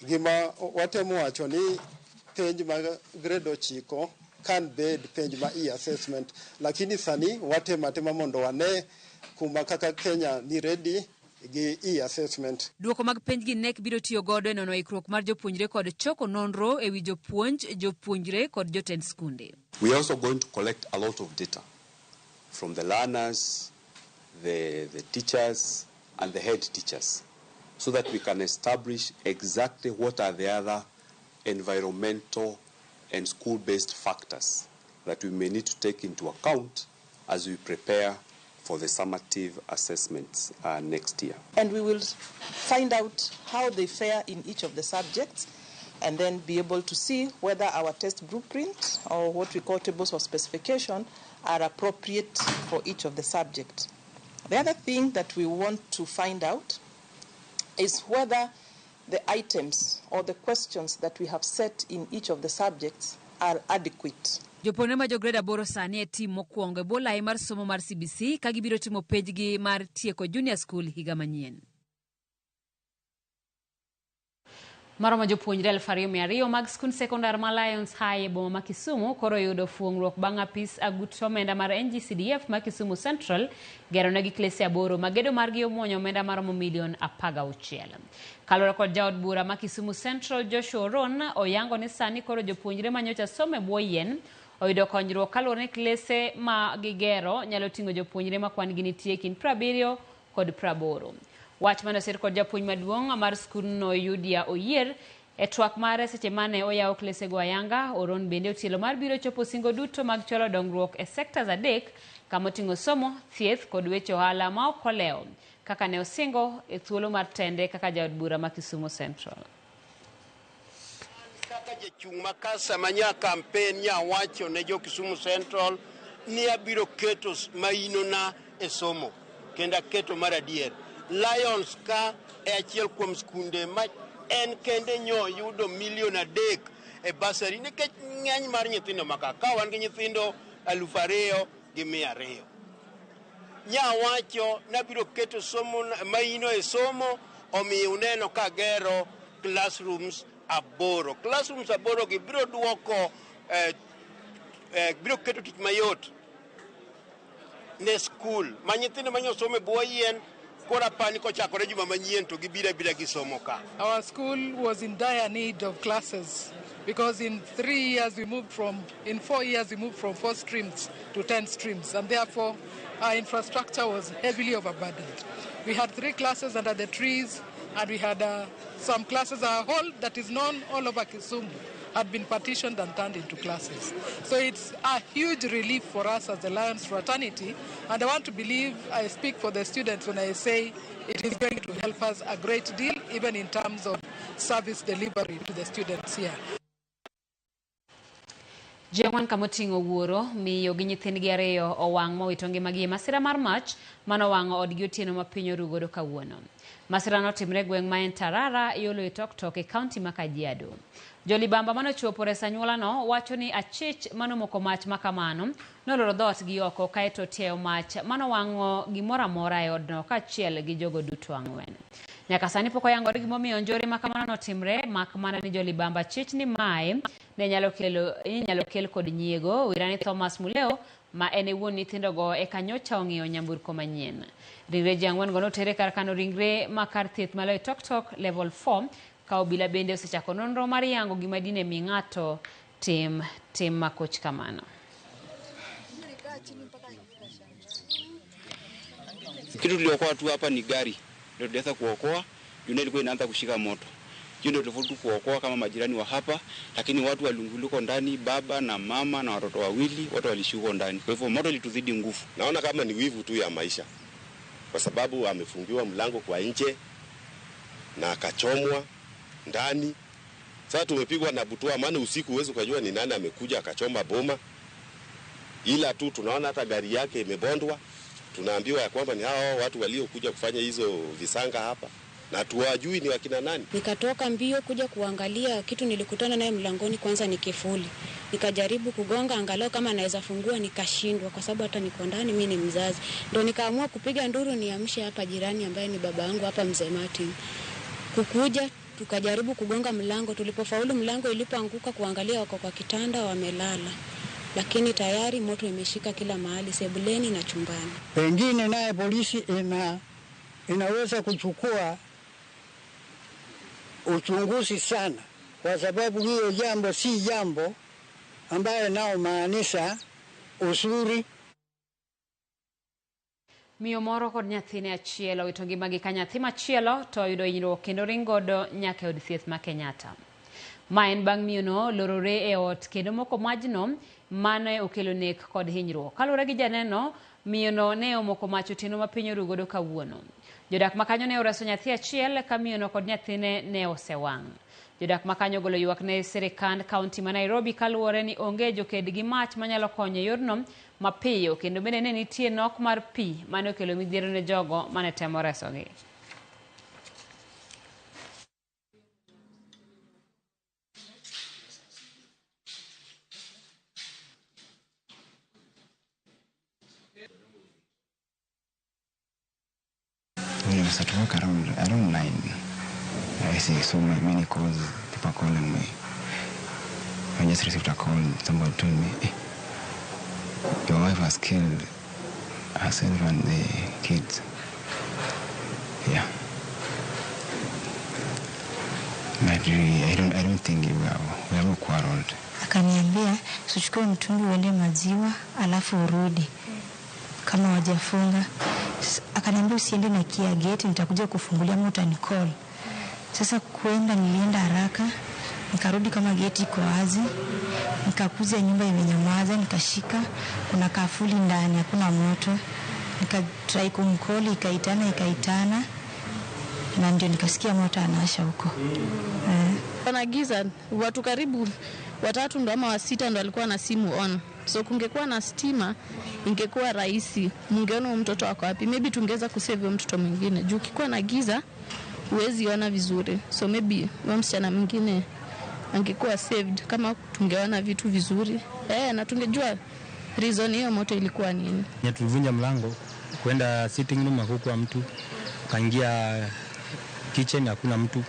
Gima watemo wacho ni penj mag grade 9 kan bed penj ma e-assessment, lakini sani watemo atema mondo wane kuma kaka Kenya ni ready gi e-assessment. Duoko mag penj gi KNEC biro tiyo godo e nono ikruok mar jopuonjre kod choko nonro ewi jopuonj, jopuonjre kod jotend skunde. We are also going to collect a lot of data from the learners, the teachers and the head teachers, so that we can establish exactly what are the other environmental and school-based factors that we may need to take into account as we prepare for the summative assessments next year. And we will find out how they fare in each of the subjects and then be able to see whether our test blueprint or what we call tables of specification are appropriate for each of the subjects. The other thing that we want to find out is whether the items or the questions that we have set in each of the subjects are adequate. Jopuonjre ma jo grade 8 sani e tim mokwongo e bwo lai mar somo mar CBC ka gibiro timo penjgi mar tieko junior school higa manyien. Maromo jopuonjre 2200 mag skund sekondar ma Lions High e boma ma Kisumu koro yudo fuong'ruok bang' apis agut omenda mar NGCDF ma Kisumu Central gero negi klese 8 ma gedo margi omuonyo omenda maromo milion 16. Kaluwore kod jaod bura ma Kisumu Central Joshua Oron oyango ni sani koro jopuonjre manyocha somo e bwo yien oyudo konyruok kaluwore ni klese ma gigero nyalo ting'o jopuonjre ma kwan gi nitie kind 70 kod 80. Wach mane osir kod japuonj maduong' mar skundno Yudia Oyier e twak mare seche mane oyawo klesego ayanga. Oron bende otielo mar biro chopo singo duto mag chwalo dongruok e sectors 3 kama oting'o somo, thieth kod weche ohala ma ok olewo kaka ne osingo e thuolo mar tende kaka jaod bura ma Kisumu Central. Kaka jachung' ma kasa manya kampen nyawacho ne jo Kisumu Central ni abiro keto mainona e somo kendo aketo mar adier. Lions ka e achiel kuom skunde ma en kende nyo yudo milion 3 e basari nikech ng'eny mar nyithindo maka ka wan gi nyithindo 2200. Nyawacho nabiro keto somo maino e somo, omiyo uneno ka gero classrooms 8. Classrooms 8 gi biro duoko biro keto tich mayot ne skul ma nyithindo manyosomo e bwo yien. Our school was in dire need of classes because in 4 years we moved from 4 streams to 10 streams, and therefore our infrastructure was heavily overburdened. We had 3 classes under the trees, and we had some classes. Our hall that is known all over Kisumu had been partitioned and turned into classes. So it's a huge relief for us as the Lions fraternity, and I want to believe I speak for the students when I say it is going to help us a great deal, even in terms of service delivery to the students here. Ji ang'wen kamoting'o wuoro, miyo gi nyithindgi 2 owang' mowito ngimagi e masira mar mach manowang'o odgi otieno ma piny oru godo kawuono. Masira notimre gweng' ma en Tarara yo Loitoktok e kaunti ma Kajiado. Jolibamba manochopo reso anyuolano wacho ni achich manomoko mach makamano noloro dhoot gi oko kaeto tiayo mach manowang'o gimoro amora e odno kaachiel gi jogo duto 4. Nyaka sani pok oyangore gimomiyo njore makamano notimre, mak mana ni jolibamba chich ni mae ne nyalo kel kod nyiego. Wirani Thomas Muleo ma en e wuon nyithindogo eka nyocha ong'iewo nyamburko manyien. Ringre ji 4 go notere kar kano ringre ma kar thieth ma Loitoktok level 4 ka obila bende osechako nonro mar yango gima dine mi ng'ato tim makoch kamano. Kitu tuliokoa tu hapa ni gari ndio tuliweza kuokoa, juu ilikuwa inaanza kushika moto. Hiyo ndio tofauti kuokoa kama majirani wa hapa, lakini watu walunguluko ndani, baba na mama na watoto 2 watu walishuko ndani. Kwa hivyo moto ilituzidi nguvu. Naona kama ni wivu tu ya maisha, kwa sababu amefungiwa mlango kwa nje na akachomwa ndani. Sasa tumepigwa na butwa, maana usiku huwezi kujua ni nani amekuja akachoma boma. Ila tu tunaona hata gari yake imebondwa. Tunaambiwa ya kwamba ni hao watu waliokuja kufanya hizo visanga hapa na tuwajui ni wakina nani. Nikatoka mbio kuja kuangalia kitu, nilikutana naye mlangoni kwanza ni kifuli. Nikajaribu kugonga angalau kama naweza fungua, nikashindwa kwa sababu hata niko ndani, mimi ni mzazi. Ndio nikaamua kupiga nduru niamshe hapa jirani ambaye ni baba yangu hapa Mzee Martin. Kukuja Tukajaribu kugonga mlango, tulipofaulu mlango ilipoanguka kuangalia wako kwa kitanda wamelala, lakini tayari moto imeshika kila mahali, sebuleni na chumbani. Pengine naye polisi inaweza kuchukua uchunguzi sana, kwa sababu hiyo jambo si jambo ambayo nao maanisha uzuri. Miyo moro kod nyathine achiel owito ngimagi ka nyathi machielo to oyudo hinyruok kendo ring godo nyaka e od thieth ma Kenyatta. Ma en bang' miyono lorore e ot kendo moko majno mane okelo nek kod hinyruok. Kaluwore gi janeno, miyono ne omoko mach otieno ma piny oru godo kawuono. Jodak ma kanyo ne oreso nyathi achiel ka miyono kod nyathine ne osewang'. Jodak ma kanyo ogolo ywak ne sirikand kaunti ma Nairobi kaluwore ni onge joked gi mach manyalo konyo e yorno mapiyo kendo bende ne nitie nok mar pi mane okelo midhiero ne jogo mane temo resogi. When I was at work around 9, I see so many calls, people calling me. I just received a call, somebody told me, hey, your wife has killed herself and the kids. Yeah. But really, I don't think we have quarreled. Akaniambia, usichukue mtungi uende maziwa, alafu urudi. Kama wajafunga. Akaniambia usiende na kia gate, nitakuja kufungulia ama utanicall. Sasa kuenda nilienda haraka, nikarudi kama gate iko wazi, nikakuja nyumba imenyamaza, nikashika kuna kafuli ndani, hakuna moto. Nikatry kumcall, ikaitana na ndio nikasikia moto anawasha huko. Kuna giza, watu karibu watatu ndo ama wasita ndo walikuwa na simu on. So kungekuwa na stima ingekuwa rahisi. Mungeona mtoto wako wapi? Maybe tungeweza kusave mtoto mwingine. Juu ukikuwa na giza huwezi ona vizuri. So maybe msichana mwingine angekuwa saved kama tungeona vitu vizuri. Na tungejua reason hiyo moto ilikuwa nini. Tulivunja mlango kwenda sitting room hakukuwa mtu. Kaingia kitchen hakuna mtu.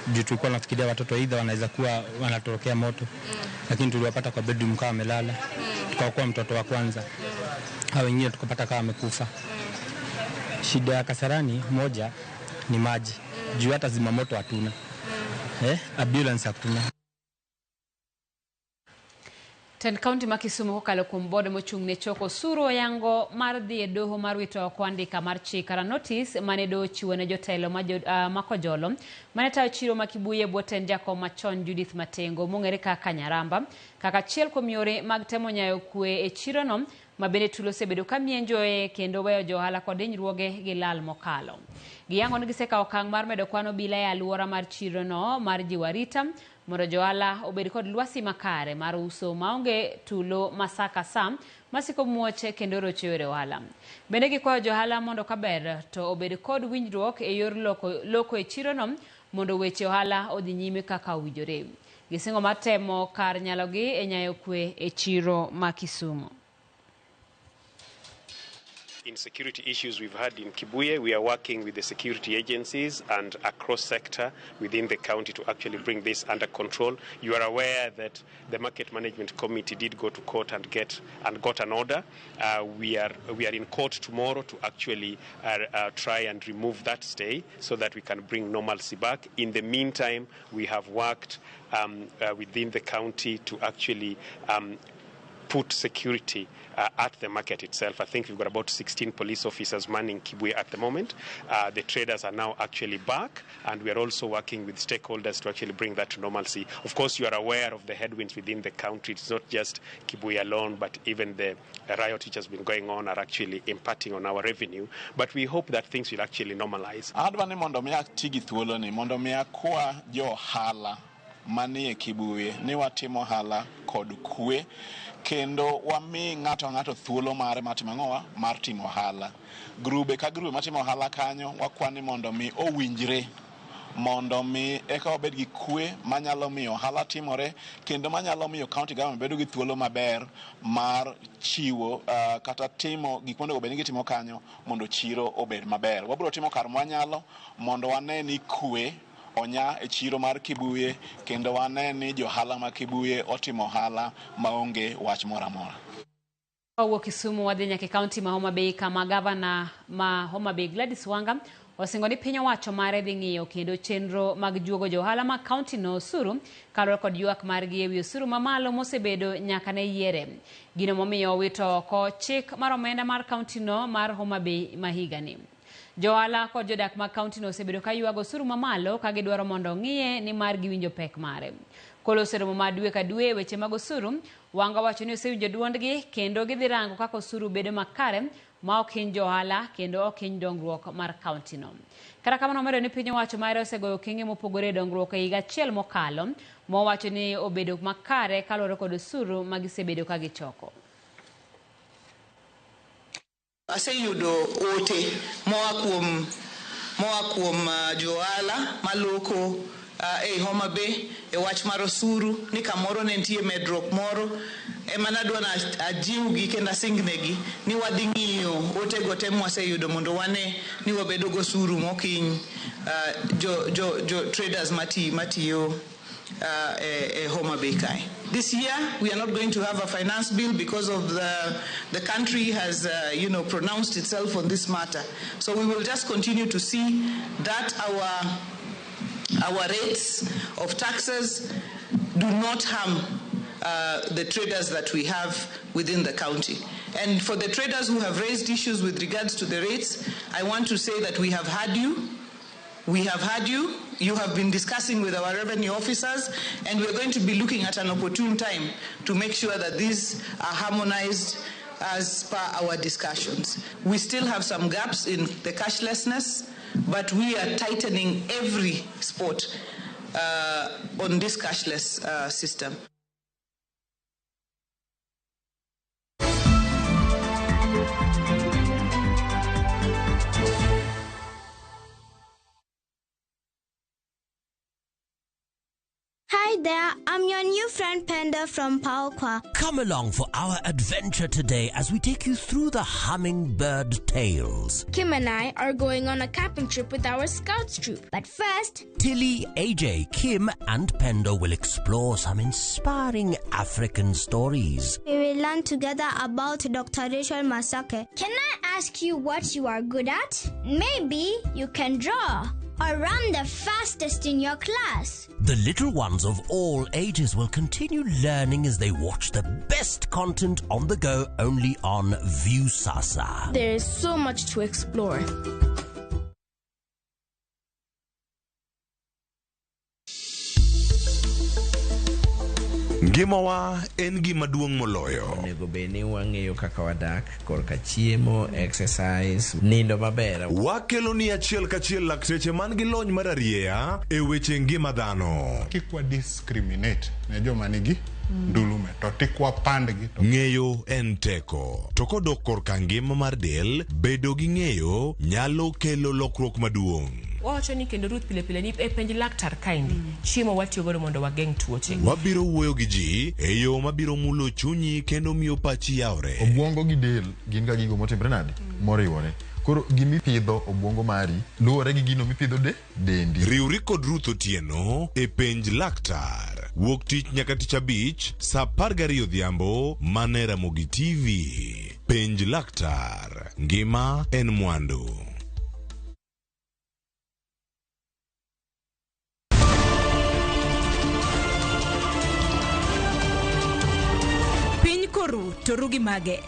Juu tulikuwa tunafikiria watoto either wanaweza kuwa wanatorokea moto. Lakini tuliwapata kwa bedroom kama wamelala. Tukaokoa mtoto wa kwanza. Hao wengine tukapata kama wamekufa. Shida ya Kasarani moja ni maji. Juu hata zimamoto hatuna. Ambulance hakuna. Tend kaunti ma Kisumu kokalo kuom bod mochung' ne choko osuru oyango mar dhi e doho mar wito oko andika mar chik kata notice mane doho ochiwo ne jotelo ma Kojolo mane tayo chiro ma Kibuye e bwo tend jakom machon Judith Matengo mong'ere kaka Nyaramba kaka achiel kuom yore mag temo nyayo kwe e chirono ma bende tulo osebedo ka mienjoe kendo weyo johala kod hinyruoge gi lal mokalo. Giyango ni gisekawo okang' mar medo kwan obila e alwora mar chirono mar jiwo arita mondo johala obed kod lwasi makare mar uso maonge tulo ma sa ka sa masiko muoche kendo rocho yore ohala. Bende gikwayo johala mondo kaber to obed kod winjruok e yor loko e chirono mondo weche ohala odhi nyime kaka owinjore. Gisingo mar temo kar nyalogi e nyayo kwe e chiro ma Kisumu. Insecurity issues we've had in Kibuye, we are working with the security agencies and across sector within the county to actually bring this under control. You are aware that the Market Management Committee did go to court and got an order. We are in court tomorrow to actually try and remove that stay so that we can bring normalcy back. In the meantime, we have worked within the county to actually put security at the market itself. I think we've got about 16 police officers manning Kibuye at the moment. The traders are now actually back, and we are also working with stakeholders to actually bring that to normalcy. Of course, you are aware of the headwinds within the country. It's not just Kibuye alone, but even the riot which has been going on are actually impacting on our revenue. But we hope that things will actually normalize. Adwa ni mondo mi ati gi thuolo ni mondo mi akwa jo ohala manie Kibuye ni watimo ohala kod kwe kendo wami ng'ato ang'ato thuolo mare mar timo ang'owa mar timo ohala. Grube ka grube matimo ohala kanyo wakwani mondo mi owinjre mondo mi eka wabed gi kwe manyalo miyo ohala timore kendo manyalo miyo county government bedo gi thuolo maber mar chiwo kata timo gik monego bed ni gitimo kanyo mondo chiro obed maber. Wabiro timo kar mwanyalo mondo wane ni kwe onya e chiro mar Kibuye kendo wane ni johala ma Kibuye otimo ohala maonge wach moro amora. Wawuok Kisumu wadhi nyaka e kaunti ma Homa Bay kama gavana ma Homa Bay Gladys Wanga osingo ni piny owacho mare dhi ng'iyo kendo chenro mag juogo johala ma kaunti no osuru kaluwore kod ywak margi ewi osuru mamalo mosebedo nyaka ne yiere. Gino momiyo owito oko chik mar omenda mar kaunti no mar Homa Bay ma higani. Johala kod jodak mag kaunti no osebedo ka ywago osuru mamalo ka gidwaro mondo ong'iye nimar giwinjo pek mare. Koloso romo ma dwe ka dwe weche mag osuru, Wanga wacho ni osewinjo duondgi kendo gidhi rango kaka osuru bedo makare ma ok hiny johala kendo ok hiny dongruok mar kaunti no. Kata kamano omedo ni piny owacho mare osegoyo okenge mopogore e dongruok e higa achiel mokalo mowacho ni obedo makare kaluwore kod osuru ma gisebedo ka gichoko. Aseyudo ote moa kuom johala maloko ei Homa Bay e wach mar osuru ni kamoro ne nitie medruok moro ema nadwa na ajiwgi kendo asingnegi ni wadhi ng'iyo otego te mwaseyudo mondo wane ni wabedo gosuru mokiny jo traders matiyo e Homa Bay kae. This year we are not going to have a finance bill because of the country has pronounced itself on this matter. So we will just continue to see that our rates of taxes do not harm the traders that we have within the county. And for the traders who have raised issues with regards to the rates, I want to say that we have heard you. We have heard you. You have been discussing with our revenue officers, and we are going to be looking at an opportune time to make sure that these are harmonized as per our discussions. We still have some gaps in the cashlessness, but we are tightening every spot on this cashless system. Hi there, I'm your new friend Penda from Paokwa. Come along for our adventure today as we take you through the hummingbird tales. Kim and I are going on a camping trip with our scouts troop. But first, Tilly, AJ, Kim and Penda will explore some inspiring African stories. We will learn together about Dr. Rachel Masake. Can I ask you what you are good at? Maybe you can draw or run the fastest in your class. The little ones of all ages will continue learning as they watch the best content on the go only on Viusasa. There is so much to explore. Ngimawa en gima duong' moloyo. Onego bed ni wang'eyo kaka wadak, korka chiemo, exercise, nindo maber. Wakelo ni achiel kachiel lakteche man gi lony mar arieya e weche ngima dhano. Kik wa discriminate ne joma nigi ndulume to tik wapandgi. Ng'eyo en teko. To kodok korka ngima mar del, bedo gi ng'eyo nyalo kelo lokruok maduong'. Wawacho ni kendo Ruth pile pile ni e penj laktar kaendi chiemo watiyo godo mondo wageng' tuoche. Wabiro wuoyo gi ji e yo mabiro mulo chunyi kendo miyo pachi yawre. Obwongo gi del gin ga gigo motimre nade? Moriwore. Koro gimipidho obwongo mari luwore gi gino mipidho dendi. Riwri kod Ruth Otieno e penj laktar. Wuok tich nyaka tich abich saa 12 odhiambo mana e Ramogi TV. Penj laktar. Ngima en mwandu. Piny koru to ru gi mage.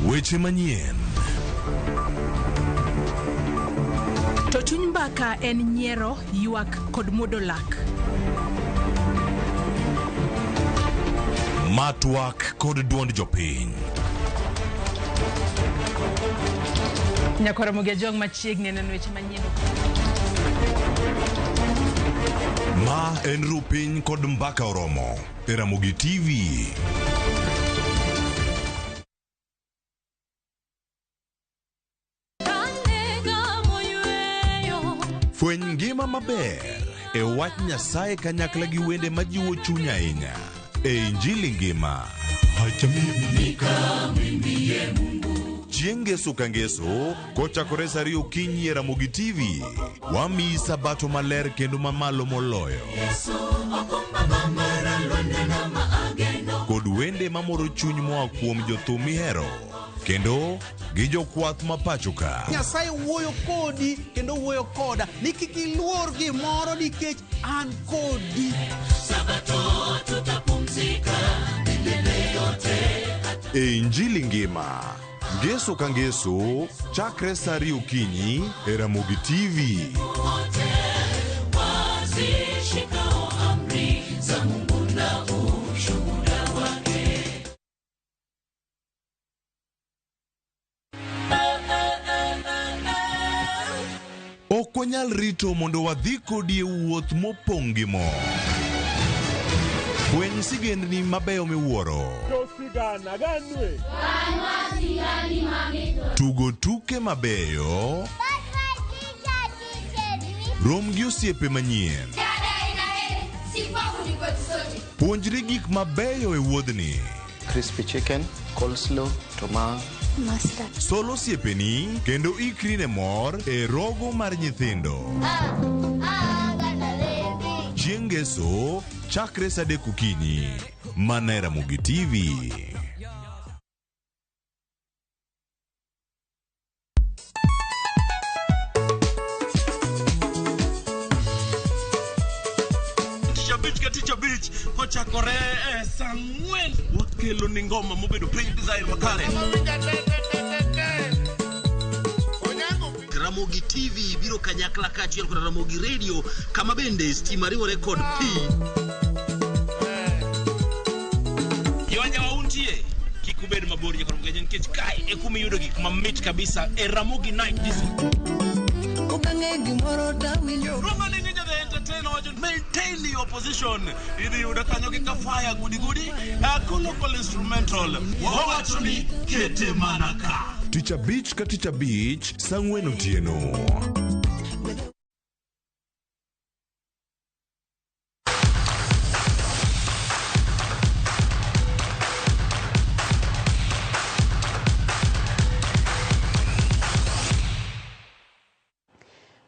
Weche manyien. To chuny mbaka en nyiero, ywak kod muodo lak. Matwak kod duond jopiny. Nyakwar Ramogi Ajwang' machiegni neno weche manyien. Ma en Rupiny kod Mbaka Oromo e Ramogi TV. Fweny ngima maber e wach Nyasaye kanyakla gi wende majiwo chuny ahinya e Injili ngima. Acha mimi nikamwimbie Mungu. Chieng' Ngeso ka Ngeso kochakore sa ariyo okinyi e Ramogi TV. Wamiyi sabato maler kendo mamalo moloyo. Kod wende mamoro chuny moa kuom jothum mihero kendo gi jokwath ma pacho ka. Nyasaye wuoyo kodi kendo wuoyo koda ni kik iluor gimoro nikech an kodi. Sabato tutapumzika milele yote. E Injili ngima, Ngeso ka Ngeso, chakre sa ariyo okinyi e Ramogi TV. Wote wazishikao amri za Mungu na ushuhuda wake. Ok wanyal rito mondo wadhi kodi e wuoth mopong' gi mor. Fweny sigendni mabeyo miwuoro. Tugo tuke mabeyo. Rom gi osiepe manyien. Puonjri gik mabeyo e wuodhni. Crispy chicken, coleslaw, tomato. Mustard. Sol osiepeni kendo ikri ne mor e rogo mar nyithindo. Chieng' Ngeso, chakre sa adek okinyi. Mana e Ramogi TV. Tich abich ka tich abich kochakore e saa ang'wen wakelo ni ngoma mobedo piny design makare. Ramogi TV biro kanyakla kaachiel kod Ramogi Radio kama bende stima riwore kod pi. Jowanjawa untie kik ubed mabor nyaka Ramogi nikech kae e kuma iyudo gik mamit kabisa e Ramogi Night Disco. Kokang'e gimoro tawinjo. Roma ni Ninja the Entertainer wacho maintain your position. Idhi yudo kanyo gi kafaya gudi gudi. Local instrumental. Wawacho ni kete mana ka. Tich abich ka tich abich, sa ang'wen otieno.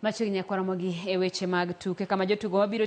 Machiegni nyakwar Ramogi e weche mag tuke kama jotugo mabiro